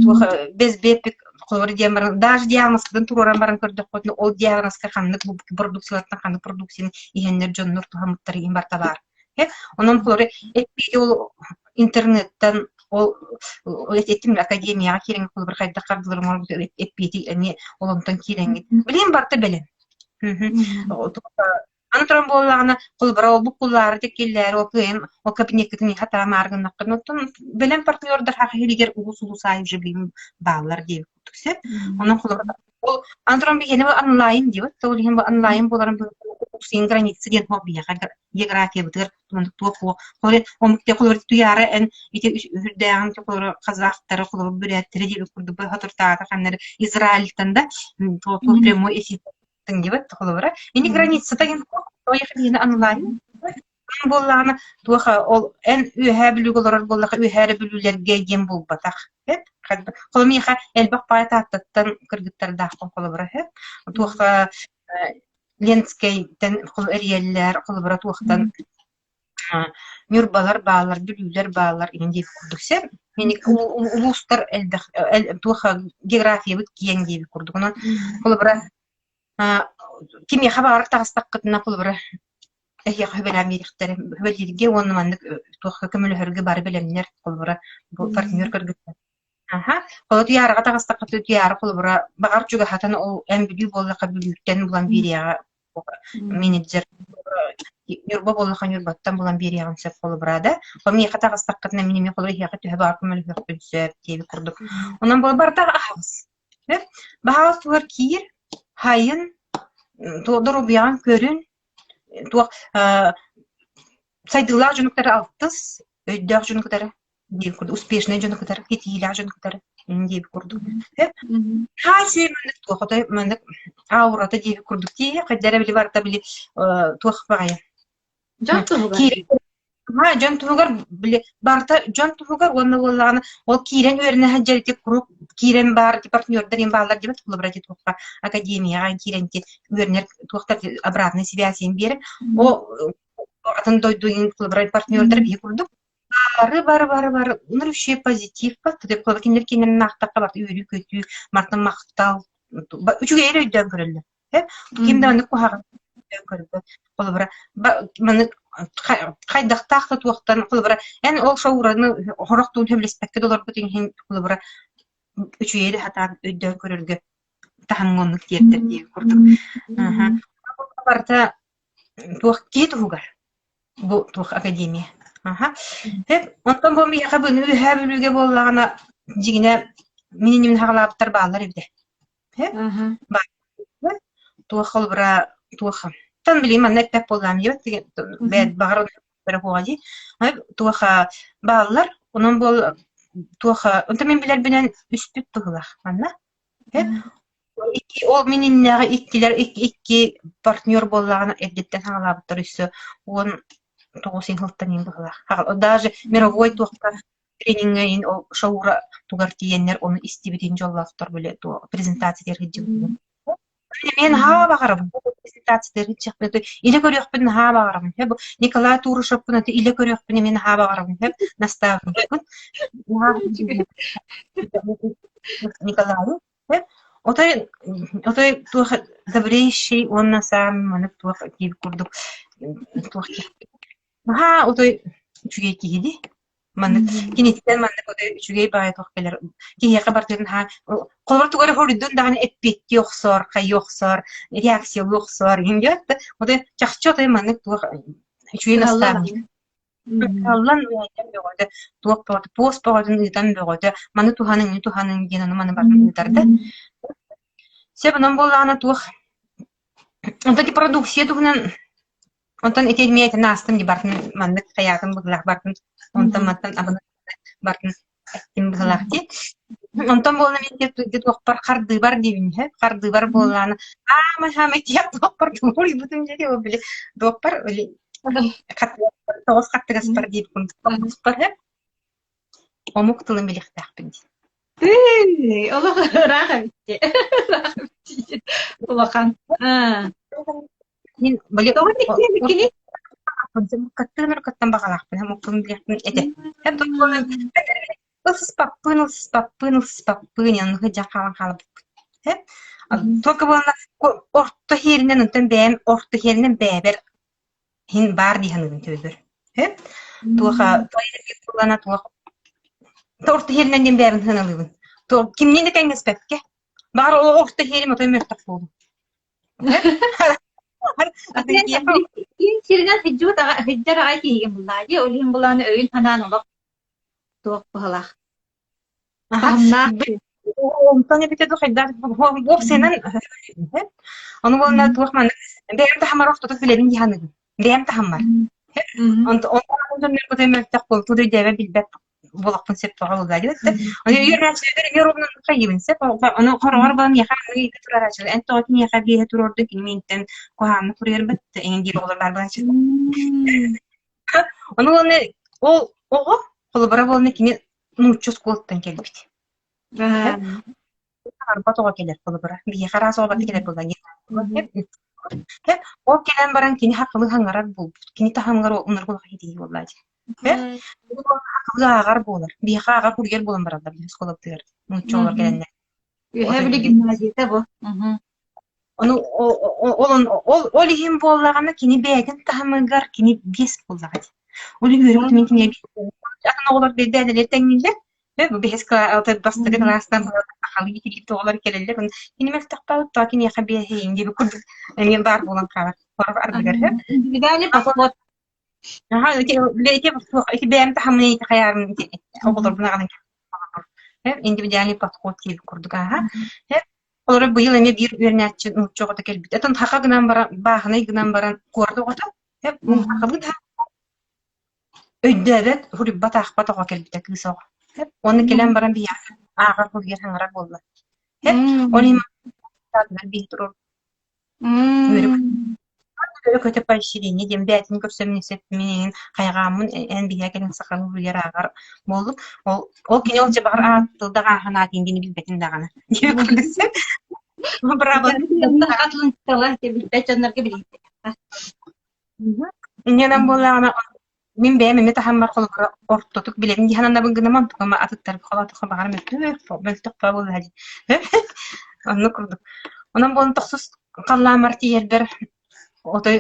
туох безбеппик холобура диэн баран даже диагнозкытын туруоран баран көрдөххүтүнэ ол диагнозка ханнык продукциялартан ханнык продукцияны иһэннэр дьоннор туһаммыттар иһин барыта баар. Онон холобура эппиэти ол интернеттэн ол этим академияҕа киирэҥҥит холобура хайдах хардыларын оҥорбут эппиэти эмиэ ол онтон киирэҥҥит билигин барыта бэлэм. Аны Аны туран буоллаҕына, холобура, ол буккуллаары тиккиллээри ол кыайан ол кабинеккытын хатаамаары гыннаххына, оттон бэлэм партнердар хах иһигэр улус-улус аайы уже билигин бааллар диэбит курдук сөп. Онон холобура ол аны туран биһиэнэ бу онлайн диэбит, ол иһин бу онлайн буоларын быһыытынан граница диэн суох биһиэхэ географиябытыгар маннык туох суох. Холобура, омук холобура туйаара эн ити үрдээҕин холобура казахтары, холобура бүрээттэри диэбит курдук соторутааҕыта ханна эрэ Израильтан да туох прямой эфир диэбит холобура. Ини границата диэн онлайн буоллаҕына туох ол эн Үөһээ Бүлүүгэ олорор буоллахха Үөһээ эрэ Бүлүүлэргэ диэн буолбатах. Холобура миэхэ элбэх баай Тааттаттан кыргыттардаахпын холобура туох Ленскэйтэн эрийэллэр, холобура туохтан Ньурбалар бааллар, Бүлүүлэр бааллар иһин диэбит курдук сөп. Улуустар элбэх туох географиябыт киэҥ диэбит курдук. Онон холобура кимиэхэ баҕарар таҕыстаххытына холобура эһиэхэ сүбэлээн биэриэхтэрэ сүбэлииргэ уонна маннык туохха көмөлөһөргө бары бэлэмнэр холобура бу партнер кыргыттар Аһа, холо туйаараҕа таҕыстахха туйаара холобура баҕар чугаһатан ол эн Бүлүү буоллахха Бүлүүттэн булан биэриэҕэ менеджер Ньурба буоллахха Ньурбаттан булан биэриэҕин сөп холобура да. Ол миэхэ таҕыстаххытына мин эмиэ холобура эһиэхэ төһө баҕар көмөлөһүөхпүн сөп диэбит курдук. Онон буол барыта аһаҕас. Баһаҕас туһугар киир, хайын, доруобуйаҕын көрүн, туох сайдыылаах дьону кытары алтыс, өйдөөх дьону кытары диир курдук успешный дьону кытары кэтиилээх дьону кытары диэбит курдук хаачыы маннык туох отой маннык аурата диэбит курдук тиийэ хайда эрэ били барыта били туох баҕайы
Дьон туһугар.
Дьон туһугар били барыта дьон туһугар уонна буоллаҕына ол киирэн үөрэнэ сылдьар ити куруук киирэн баар ити партнердар им бааллар диэбит холобура ити туохха академияҕа киирэн ити үөрэнэр туохтар обратной связь биэрэн о атын дойду холобура партнердар биһи курдук Бары бары бары бары вообще позитив кинилэр кинилэрин аахтахха барыта үөрүү-көтүү, мартан махтал үчүгэйи эрэ өйдөөн көрөллөр. Ким да маннык куһаҕан өйдөөн көрбөт. Холобура, маннык хайдахтаах да туохтан холобура, эн ол шоураны сорох туун сөбүлэспэккэ да олорбут иһин холобура үчүгэйи эрэ сатаан өйдөөн көрөргө таһымҥа оннук тиэрдэр диэн курдук. Барыта туох киһи туһугар Бу туох академия. Аха. Хэп, онтон бу миэхэ быны үөһээ Бүлүүгэ буоллаҕына, дьиҥинэ мин иннибин хаҕалаабыттар бааллар эбитэ. Хэп, бааллар. Туох холобура туох тан билигин манна эппэт буоллаҕым диэбит бэйэт баҕар суоҕа дии. Туох бааллар, онон буол туох онтон мин билэрбинэн үспүт быһыылаах манна. Хэп, Икки ол мин иннээҕи иккилэр икки икки партнер буоллаҕына эрдэттэн саҕалаабыттар өссө 19 сылтан иһин быһыылаах. Даже мировой туохха трениҥҥэ иһин ол шоура тугар тиийэннэр ону истибитин дьоллоохтор били туох презентация сылдьыбытын. Эмиэ наһаа баҕарабын презентация сылдьыахпын илэ көрүөхпүн наһаа баҕарабын. Бу Николай Турышевпын илэ көрүөхпүн эмиэ наһаа баҕарабын. Наставникпын. Николайы Отой отой туох добрейший уонна саамай маннык туох диир курдук туох наһаа отой үчүгэй киһи дии. Маннык киниттэн маннык отой үчүгэй баҕайы туох кэлэр киһиэхэ барытын наһаа холобур тугу эрэ хоруйдун даҕаны эппиэттии охсор, хайыы охсор, реакциялыы охсор иһин диэт да отой чахчы отой маннык туох үчүгэй наставник. Кыһаллан ыытан бөҕөтө, туох бөҕөтө, пост бөҕөтүн ыытан бөҕөтө, маны туһаныҥ, ини туһаныҥ диэн ону маны барытын ыытар да. Сөп онон буоллаҕына туох онтон ити продукция туһунан онтон ити эмиэ этэн аастым дии барытын маннык хайаатын быһыылаах барытын онтон мантан абына барытын эттим быһыылаах дии. Онтон буолла мин ити туохпар хардыыбар диибин үһү. Хардыыбар буоллаҕына аамай хаамай тиһэх туохпар тугуруйбутум диэри ол били туохпар били тоҕус хаттыгаспар диэбиккин тоҕуспар омук тылын билиэхтээхпин дии.
Тыый, олох ыраах эбит дии. Ыраах эбит дии. Улахан.
Мин били
Тоҕо иккини?
Кыттыын кыттан баҕалаахпын, омук тылын билиэхпин этэ. Ылсыспаппын, ылсыспаппын, ылсыспаппын, онно дьэ хаалан хаалбыппын. Только буолла орто иһиэринэн, онтон бэйэм орто иһиэринэн бэйэбэр иһин баар дии саныыбын төбөбөр. Туох буоллана туох орто иһиэринэн диэн бэйэбин сыаналыыбын. Кимниин да тэҥнэспэккэ. Баҕар ол орто иһиэрим отой мөлтөх буолуо. Атын киһиэхэ
Киин сиринэн сылдьыбыт сылдьар аҕай киһигин буллаа дии, ол иһин булааны өйүн санаан олох туох быһалаах. Таһымнаах.
Онтон эбитэ дуу хайдах уопсайынан ону буолна туох маннык бэйэм таһымар охтотук билэбин дии саныыбын. Бэйэм таһыммар. Онтон дьоннорбутун мөлтөх буолту өйдөөбөт билбэт буолуохпун сөп тоҕо буолла диэбит да. Ону үөрэнээччилэрбэр эмиэ ровно хайыыбын сөп. Ону хороҕор буолан миэхэ аныгы ыйыта турарааччылар эн тоҕо киниэхэ биэһэ туруордуҥ кини миинтэн куһаҕаннык суруйарбыт эҥин диир оҕолор баар буолааччы. Ону уонна ол оҕо холобура буолна кини нуучча оскуолаттан кэлбит. Арбат оҕо кэлэр холобура. Биһиэхэ араас оҕо барыта кэлэр буолла. Ол кэлэн баран кини хахылыы хаҥарар буолбут. Кини таһымыгар унаргы улахан итии буолла дии. Хахылыы ааҕар буолар. Биһиэхэ ааҕар курьер буолан бараллар биһи оскуолабытыгар. Нуучча оҕолор кэлэннэр.
Үөһээ Бүлүү гимназията бу.
Ону ол ол ол иһин буоллаҕына кини бэйэтин таһымыгар кини биэс буоллаҕа дии. Ол иһин үөрүүтүн мин кинигэ атын оҕолор бэйдээлэрэ тэҥнииллэр. Бу биэс бастакы кылаастан сахалыы итирбит оҕолор кэлэллэр. Кини мөлтөхтөөх тоҕо киниэхэ биэһэйин диэбит курдук эмиэ баар буолан хаалар. Сорох ардыгар
Индивидуальный подход.
Аха, ити ити ити бэйэм таһымын ити хайаарын ити оҕолорбун аҕалан индивидуальный подход диэбит курдук ааһа. Олору быйыл эмиэ биир үөрэнээччи нуучча оҕото кэлбит. Атын хаха гынан баран, бааһынай гынан баран куорат оҕото. Хахабыт өйдөөбөт, суруйбат, аахпат оҕо кэлбитэ кыыс оҕо. Уонна кэлэн баран биһиэхэ ааҕар, суруйар, саҥарар буолла. Ол иһин биир туруор Үөрэ-көтө поощрение диэн бэйэтин көрсөммүн мин эйигин хайҕааммын эн биһиэхэ кэлэн сахалыы суруйар ааҕар буоллум. Ол ол кини ол дьэ баҕар аат тылда ааһан аатын диэни билбэтин даҕаны. Диэбит курдук сөп.
Билбэт дьоннорго билиитэ.
Инньэнэн буоллаҕына Мин бэйэм эмиэ таһыммар холобура ортотук билэбин дии сананабын гынам онтукам атыттарга холоотоххо баҕар мөлтөх мөлтөх буолла дии. Оннук курдук. Онон буолан тохсус халлааммар тиийэрбэр отой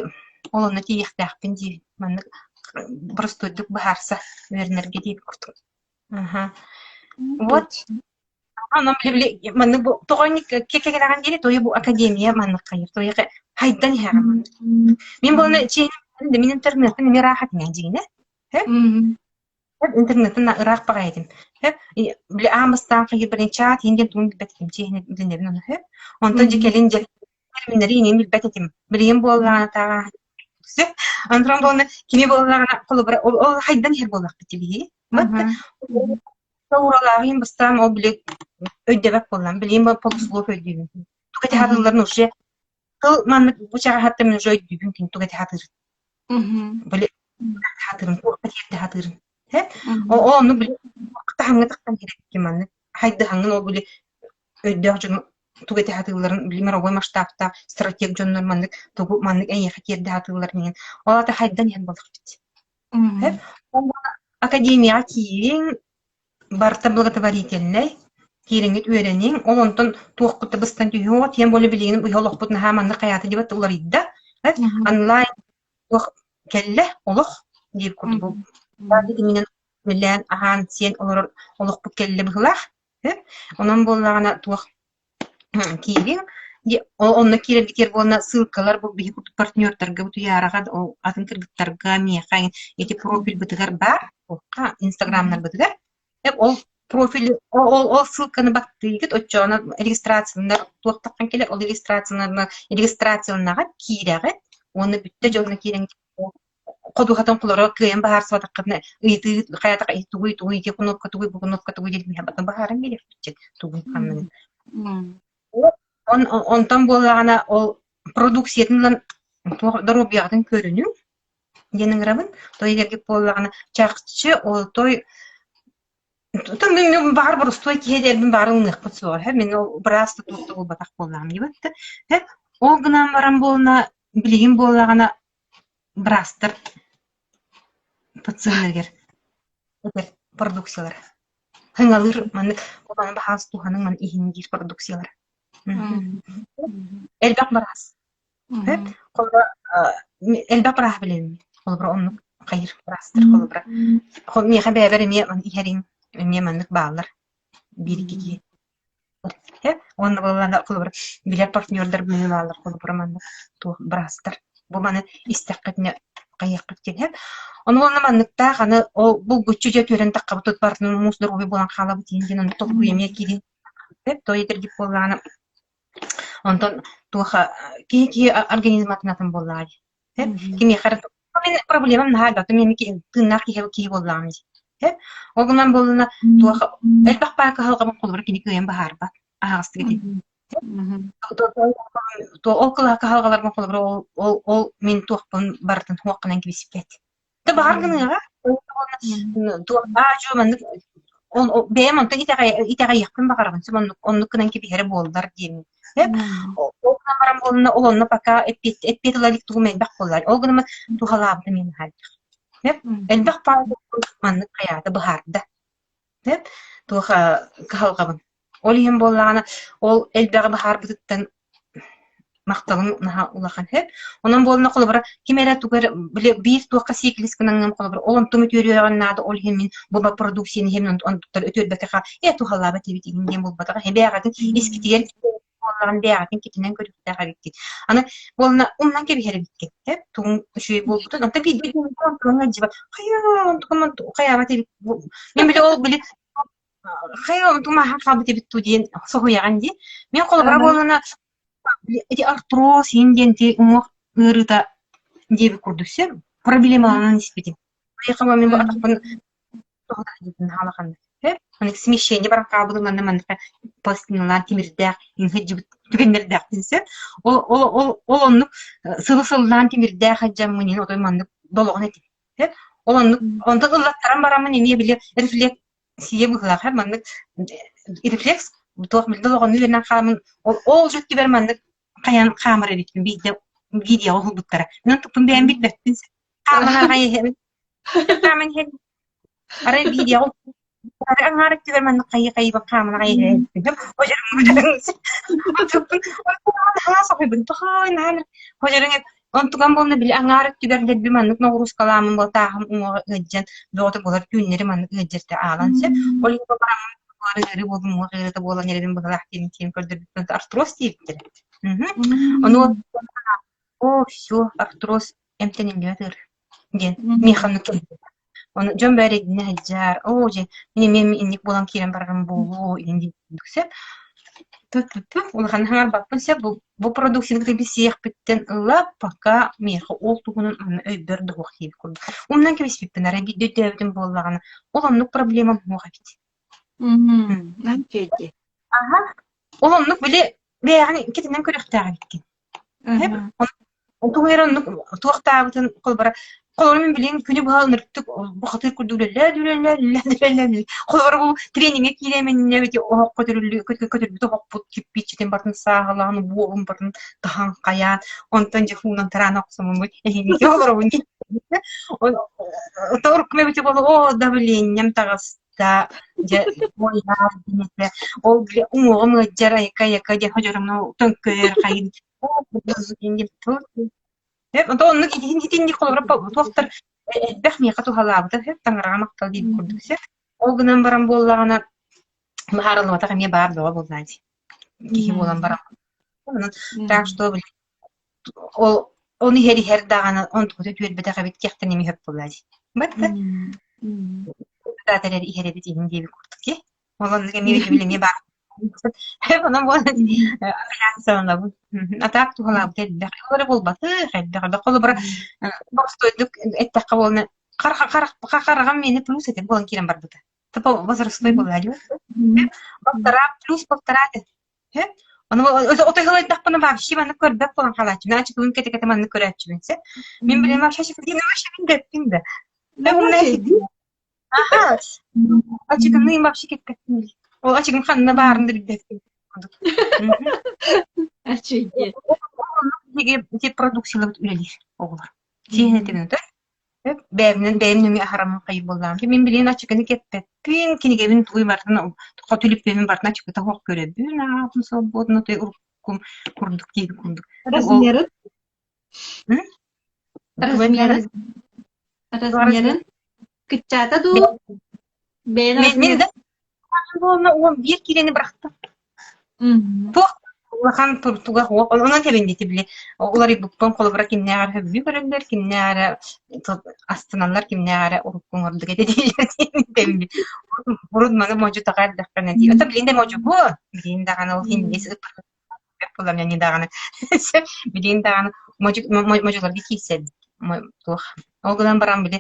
ол онно тиийиэхтээхпин диибин. Маннык боростуойдук быһаарса үөрэнэргэ диэбит курдук. Аха. Вот. Онон били маннык бу тоҕо кэкэлэҕин диэри тойу бу академия маннык хайыр тойу хайдан иһэҕин маннык. Мин буолна чиэһин мин интернеттэн эмиэ ыраах этим дьиҥинэ. Интернеттэн ыраах баҕайы этим. Били аан бастаан хайыр барин чат иһин диэн тугун билбэт этим чиэһин билинэбин ону Онтон дьэ кэлин дьэ терминнэри иҥин билбэт этим. Билигин буоллаҕына тааҕа Онтон буолна кини буоллаҕына холобура ол хайдан иһэр буоллахпыт биһиги. Ууралааҕын бастаан ол били өйдөбөт буоллам. Билигин бу полуслов өйдүүбүн. Тугу этэ сатыылларын уже тыл маннык бу чаҕаһаттан мин уже өйдүүбүн кини тугу этэ сатыырын. Били сатыырын, туохха тиэрдэ сатыырын. Ол оннук били таһымҥа тахсан иһэр маннык хайдыһаҥҥын ол били өйдөөх дьону тугу этэ сатыылларын били мировой масштабтаах стратег дьоннор маннык тугу маннык эйиэхэ тиэрдэ сатыылларын иһин ол ата хайдан иһэн буоллахпыт. Академияҕа киириҥ, барыта благотворительнай, киириҥҥит үөрэниҥ, ол онтон туохпут да быстан түһүө, тем более билигин уйа олохпут наһаа маннык хайаата диэбэт уларыйда. Онлайн туох кэллэ, олох диир курдук ситиминэн үлэлээн, аһаан-сиэн олорор олохпут кэллэ быһыылаах. Онон буоллаҕына туох Киириҥ, онно киирэргитигэр буолна ссылкалар бу биһи курдук партнердарга утуйаараҕа ол атын кыргыттарга миэхэ ити профильбытыгар баар инстаграмнарбытыгар ол профиль ол ол ссылканы баттыыгыт оччоҕуна регистрацияланар туохтаххан кэлэр ол регистрацияланар регистрацияланаҕыт киирэҕит уонна бүттэ дьоҥҥо киирэн ходуһатын холоро кыайан быһаарсыбатаххытына ыйытыы хайатах тугуй тугуй ити кнопка тугуй бу кнопка тугуй диэн миэхэ быһааран биэриэхпит тугун ханныгын онтон буоллаҕына ол продукциятын ылан туох доруобуйаҕытын көрүнүҥ диэн ыҥырабын той эгэргит буоллаҕына чахчы ол той Мин баҕар боростуой киһи диэрбин баҕар ылыныахпыт суоҕа һэ мин ол быраас да туох да буолбатах буоллаҕым диэбит да һэ ол гынан баран буолна билигин буоллаҕына быраастар пациеннарыгар этэр продукциялара хыҥалыыр маннык маны баһаас туһаныҥ маны иһин диир продукциялара элбэх быраас Холобура, элбэх бырааһы билэбин. Холобура, оннук хайыр быраастар холобура. Миэхэ бэйэбэр эмиэ иһэрин эмиэ маннык бааллар биир икки киһи. Уонна буоллаҕына холобура билэр партнердар бааллар холобура манна туох быраастар бу маны истэххитинэ хайыахпыт диэн Ону уонна манныктаах аны ол булгуччу дьэ түөрэн таххабыт барытын муус доруобуй буолан хаалабыт диэн ону толкуй эмиэ киирин то этэргит буоллаҕына онтон туоха киһи киһи организм атын атын буоллаҕа дии Кимиэхэ эрэ мин проблемам наһаа элбэх, мин тыыннаах киһи киһи буоллаҕым дии. Ол гынан буоллуна туох элбэх баар кыһалҕабын холобура кини кыайан быһаарбат аһаҕастык этин. Ол кыһалҕаларбын холобура ол ол ол мин туохпун барытын хуохханан кэбиспэт. Ты баҕар гыныаҕа туох аа-дьуо маннык бэйэм онтон итэҕэйиэхпин баҕарабын сөп оннук оннук гынан кэбиһэрэ буоллар диэммин сөп ол гынан баран буолна ол онно пока эппиэт эппиэт ыла илик тугум элбэх буоллар ол гынан туһалаабытым иһин элбэх сөп элбэх маннык хайаата быһаарда сөп туох кыһалҕабын Ол иһин буоллаҕына, ол элбэҕи быһаарбытыттан махталым наһаа улахан сөп. Онон буолла холобура, ким эрэ тугу эрэ били биир туохха сиэкилис гынаҥҥын холобура, ол онтум үтүөрүөҕүн наада, ол иһин мин бу продукцияны иһин онтуктар үтүөрбэккэ ээ туһалаабат эбит иһин диэн буолбатаҕа. Бэйэҕитин искитигэр буоллаҕын бэйэҕитин китинэн көрүөхтээх эбиккит. Аны буолна умнан кэбиһэр эбиккит. Сөп тугуҥ үчүгэй буолбутун. Онтон биирдэ хайа онтукум хайаабат эбит. Мин били ол били Хайа онтум ааһан хаалбыт эбит дуу диэн соһуйаҕын дии. Мин холобура буоллаҕына ити артроз иһин диэн ити уҥуох ыарыыта диэбит курдук сөп проблемаланан испитим. Хайа мин бу атахпын улаханнык сөп смещение баран хаалбытым манна манныка пластиналаан тимирдээх сылдьыбыт түгэннэрдээхпин сөп. Ол ол ол ол оннук сылы сыллаан тимирдээх сылдьаммын иһин отой маннык долоҕун этим. Сөп. Ол оннук онтон ыллаттаран бараммын эмиэ били рефлекс сийэ быһыылаах ээ маннык рефлекс туох билдэ олоҕун үөрэнэн хаамын ол ол дьүттүбэр маннык хайан хаамар эбиппин биирдэ видеоҕа уһулбуттара мен туппун бэйэм билбэппин хааман аҕай иһэбин хааман иһэн арай видеоҕа арай аҥаар өттүгэр маннык хайыы хайыыбын хааман аҕай иһэбин Ходьорун Онтукам буолна били аҥаар өттүгэр дэлби маннык ноҕуруускалааммын буолтааһым уҥуоҕа ыалдьан бөҕөтө буолар түүннэри маннык ыалдьарта аалан сөп. Ол иһин бараммын ыарыы буоллум уҥуох ыарыыта буолан эрэбин быһылаах диэн тиийэн көрдөрбүппүн артроз диэбиттэрэ. Ону о все артроз эмтэниллибэт ыарыы диэн миэхэ оннук Ону дьон бары итиннэ сылдьар, оо дьэ, мин эмиэ инник буолан киирэн барарым буолуо иһин диэн сөп. Ту-ту-ту, улаханнык хаҥарбаппын сөп. Бу, бу продукцияны кытта билсиэхпиттэн ыла пока миэхэ ол туһунан манна өйбөр да суох диэбит курдук. Умнан кэбиспиппин арай биирдэ өйдөөбүтүм буоллаҕына, ол оннук проблемам суох эбит. Аха, ол оннук били бэйэҕин кэтинэн көрүөхтээх эбиккин. Тугу эрэ оннук туохтаабытын холобура холобура мин билигин күнү быһа ынырыктык бухатыыр курдук үлэлээн үлэлээн үлэлээн үлэлээн холобура бу трениҥҥэ киириэм иннинэ ити оһох көтүрүллү көтүрбүт оһохпут кирпииччэтин барытын сааһылаан буорун барытын таһан хайаан онтон дьэ хуунан тараана охсоммут эһиги олоробун уруккум эбитэ буолла оо давлением таҕыста дьэ ол уҥуоҕум ыалдьар айка-айака диэн ходьоромно төҥкөйөр хайын Оннук итинник холобура туохтар элбэх миэхэ туһалаабыта сөп таҥараҕа махтал диэбит курдук сөп. Ол гынан баран буоллаҕына быһаарыллыбатах эмиэ баар бөҕө буоллаа дии. Киһи буолан баран. Так что ол ону иһэр иһэр даҕаны онтукута үтүөрбэтэх эбит диэхтэн эмиэ сөп буоллаа дии. Бат да. Эрэр иһэр эбит иһин диэбит курдук ки. Ол оннук эмиэ өйдөбүл эмиэ баар. Онон буолан сананабын. Атаак туһалаабыт элбэх. Ол эрэ буолбатах, элбэх элбэх. Холобура, боростуойдук эттэххэ буолна хараҕым миэнэ плюс этэ буолан киирэн барбыта. Типа возрастной буолла дии. Полтора плюс полтора этэ. Ону отой сылайдахпына вообще маннык көрбөт буолан хаалааччыбын. Ачыкыбын кэтэ-кэтэ маннык көрөөччүбүн сөп. Мин билим вообще вообще билбэппин да. Аха, ачыкыны вообще кэппэппин. Ол ачыгым ханна баарын да билбэппин.
Ачыйде.
Ити продукциялабыт үлэлиир оҕолор. Сиэн этибин өтөр. Бэйэмнэн бэйэм нөҥүө аһараммын хайыр буоллаҕым. Мин билигин ачыкыны кэппэппин, кинигэбин тугуй барытын хоту илиппиэбин барытын ачыкыта суох көрөбүн, аатын солбуотун отой уруккум курдук диэбит курдук.
Размерын? Размерын? Размерын? Кыччаата дуу? Бэйэн
Мин да буолна 11 киилэни бырахтым. Туох улахан туга онон тэбиннити били уларыйбыппын холобура кимнээҕэр сөбүлүү көрөллөр, кимнээҕэр астыналлар, кимнээҕэр урукку оҥордук этэ дииллэр диэн Урут маны модьу таҕа эрдэхпинэ дии. Ото билигин да модьугу, билигин даҕаны ол иһин буоллам даҕаны билигин даҕаны модьуларга киирсэр туох. Ол гынан баран били.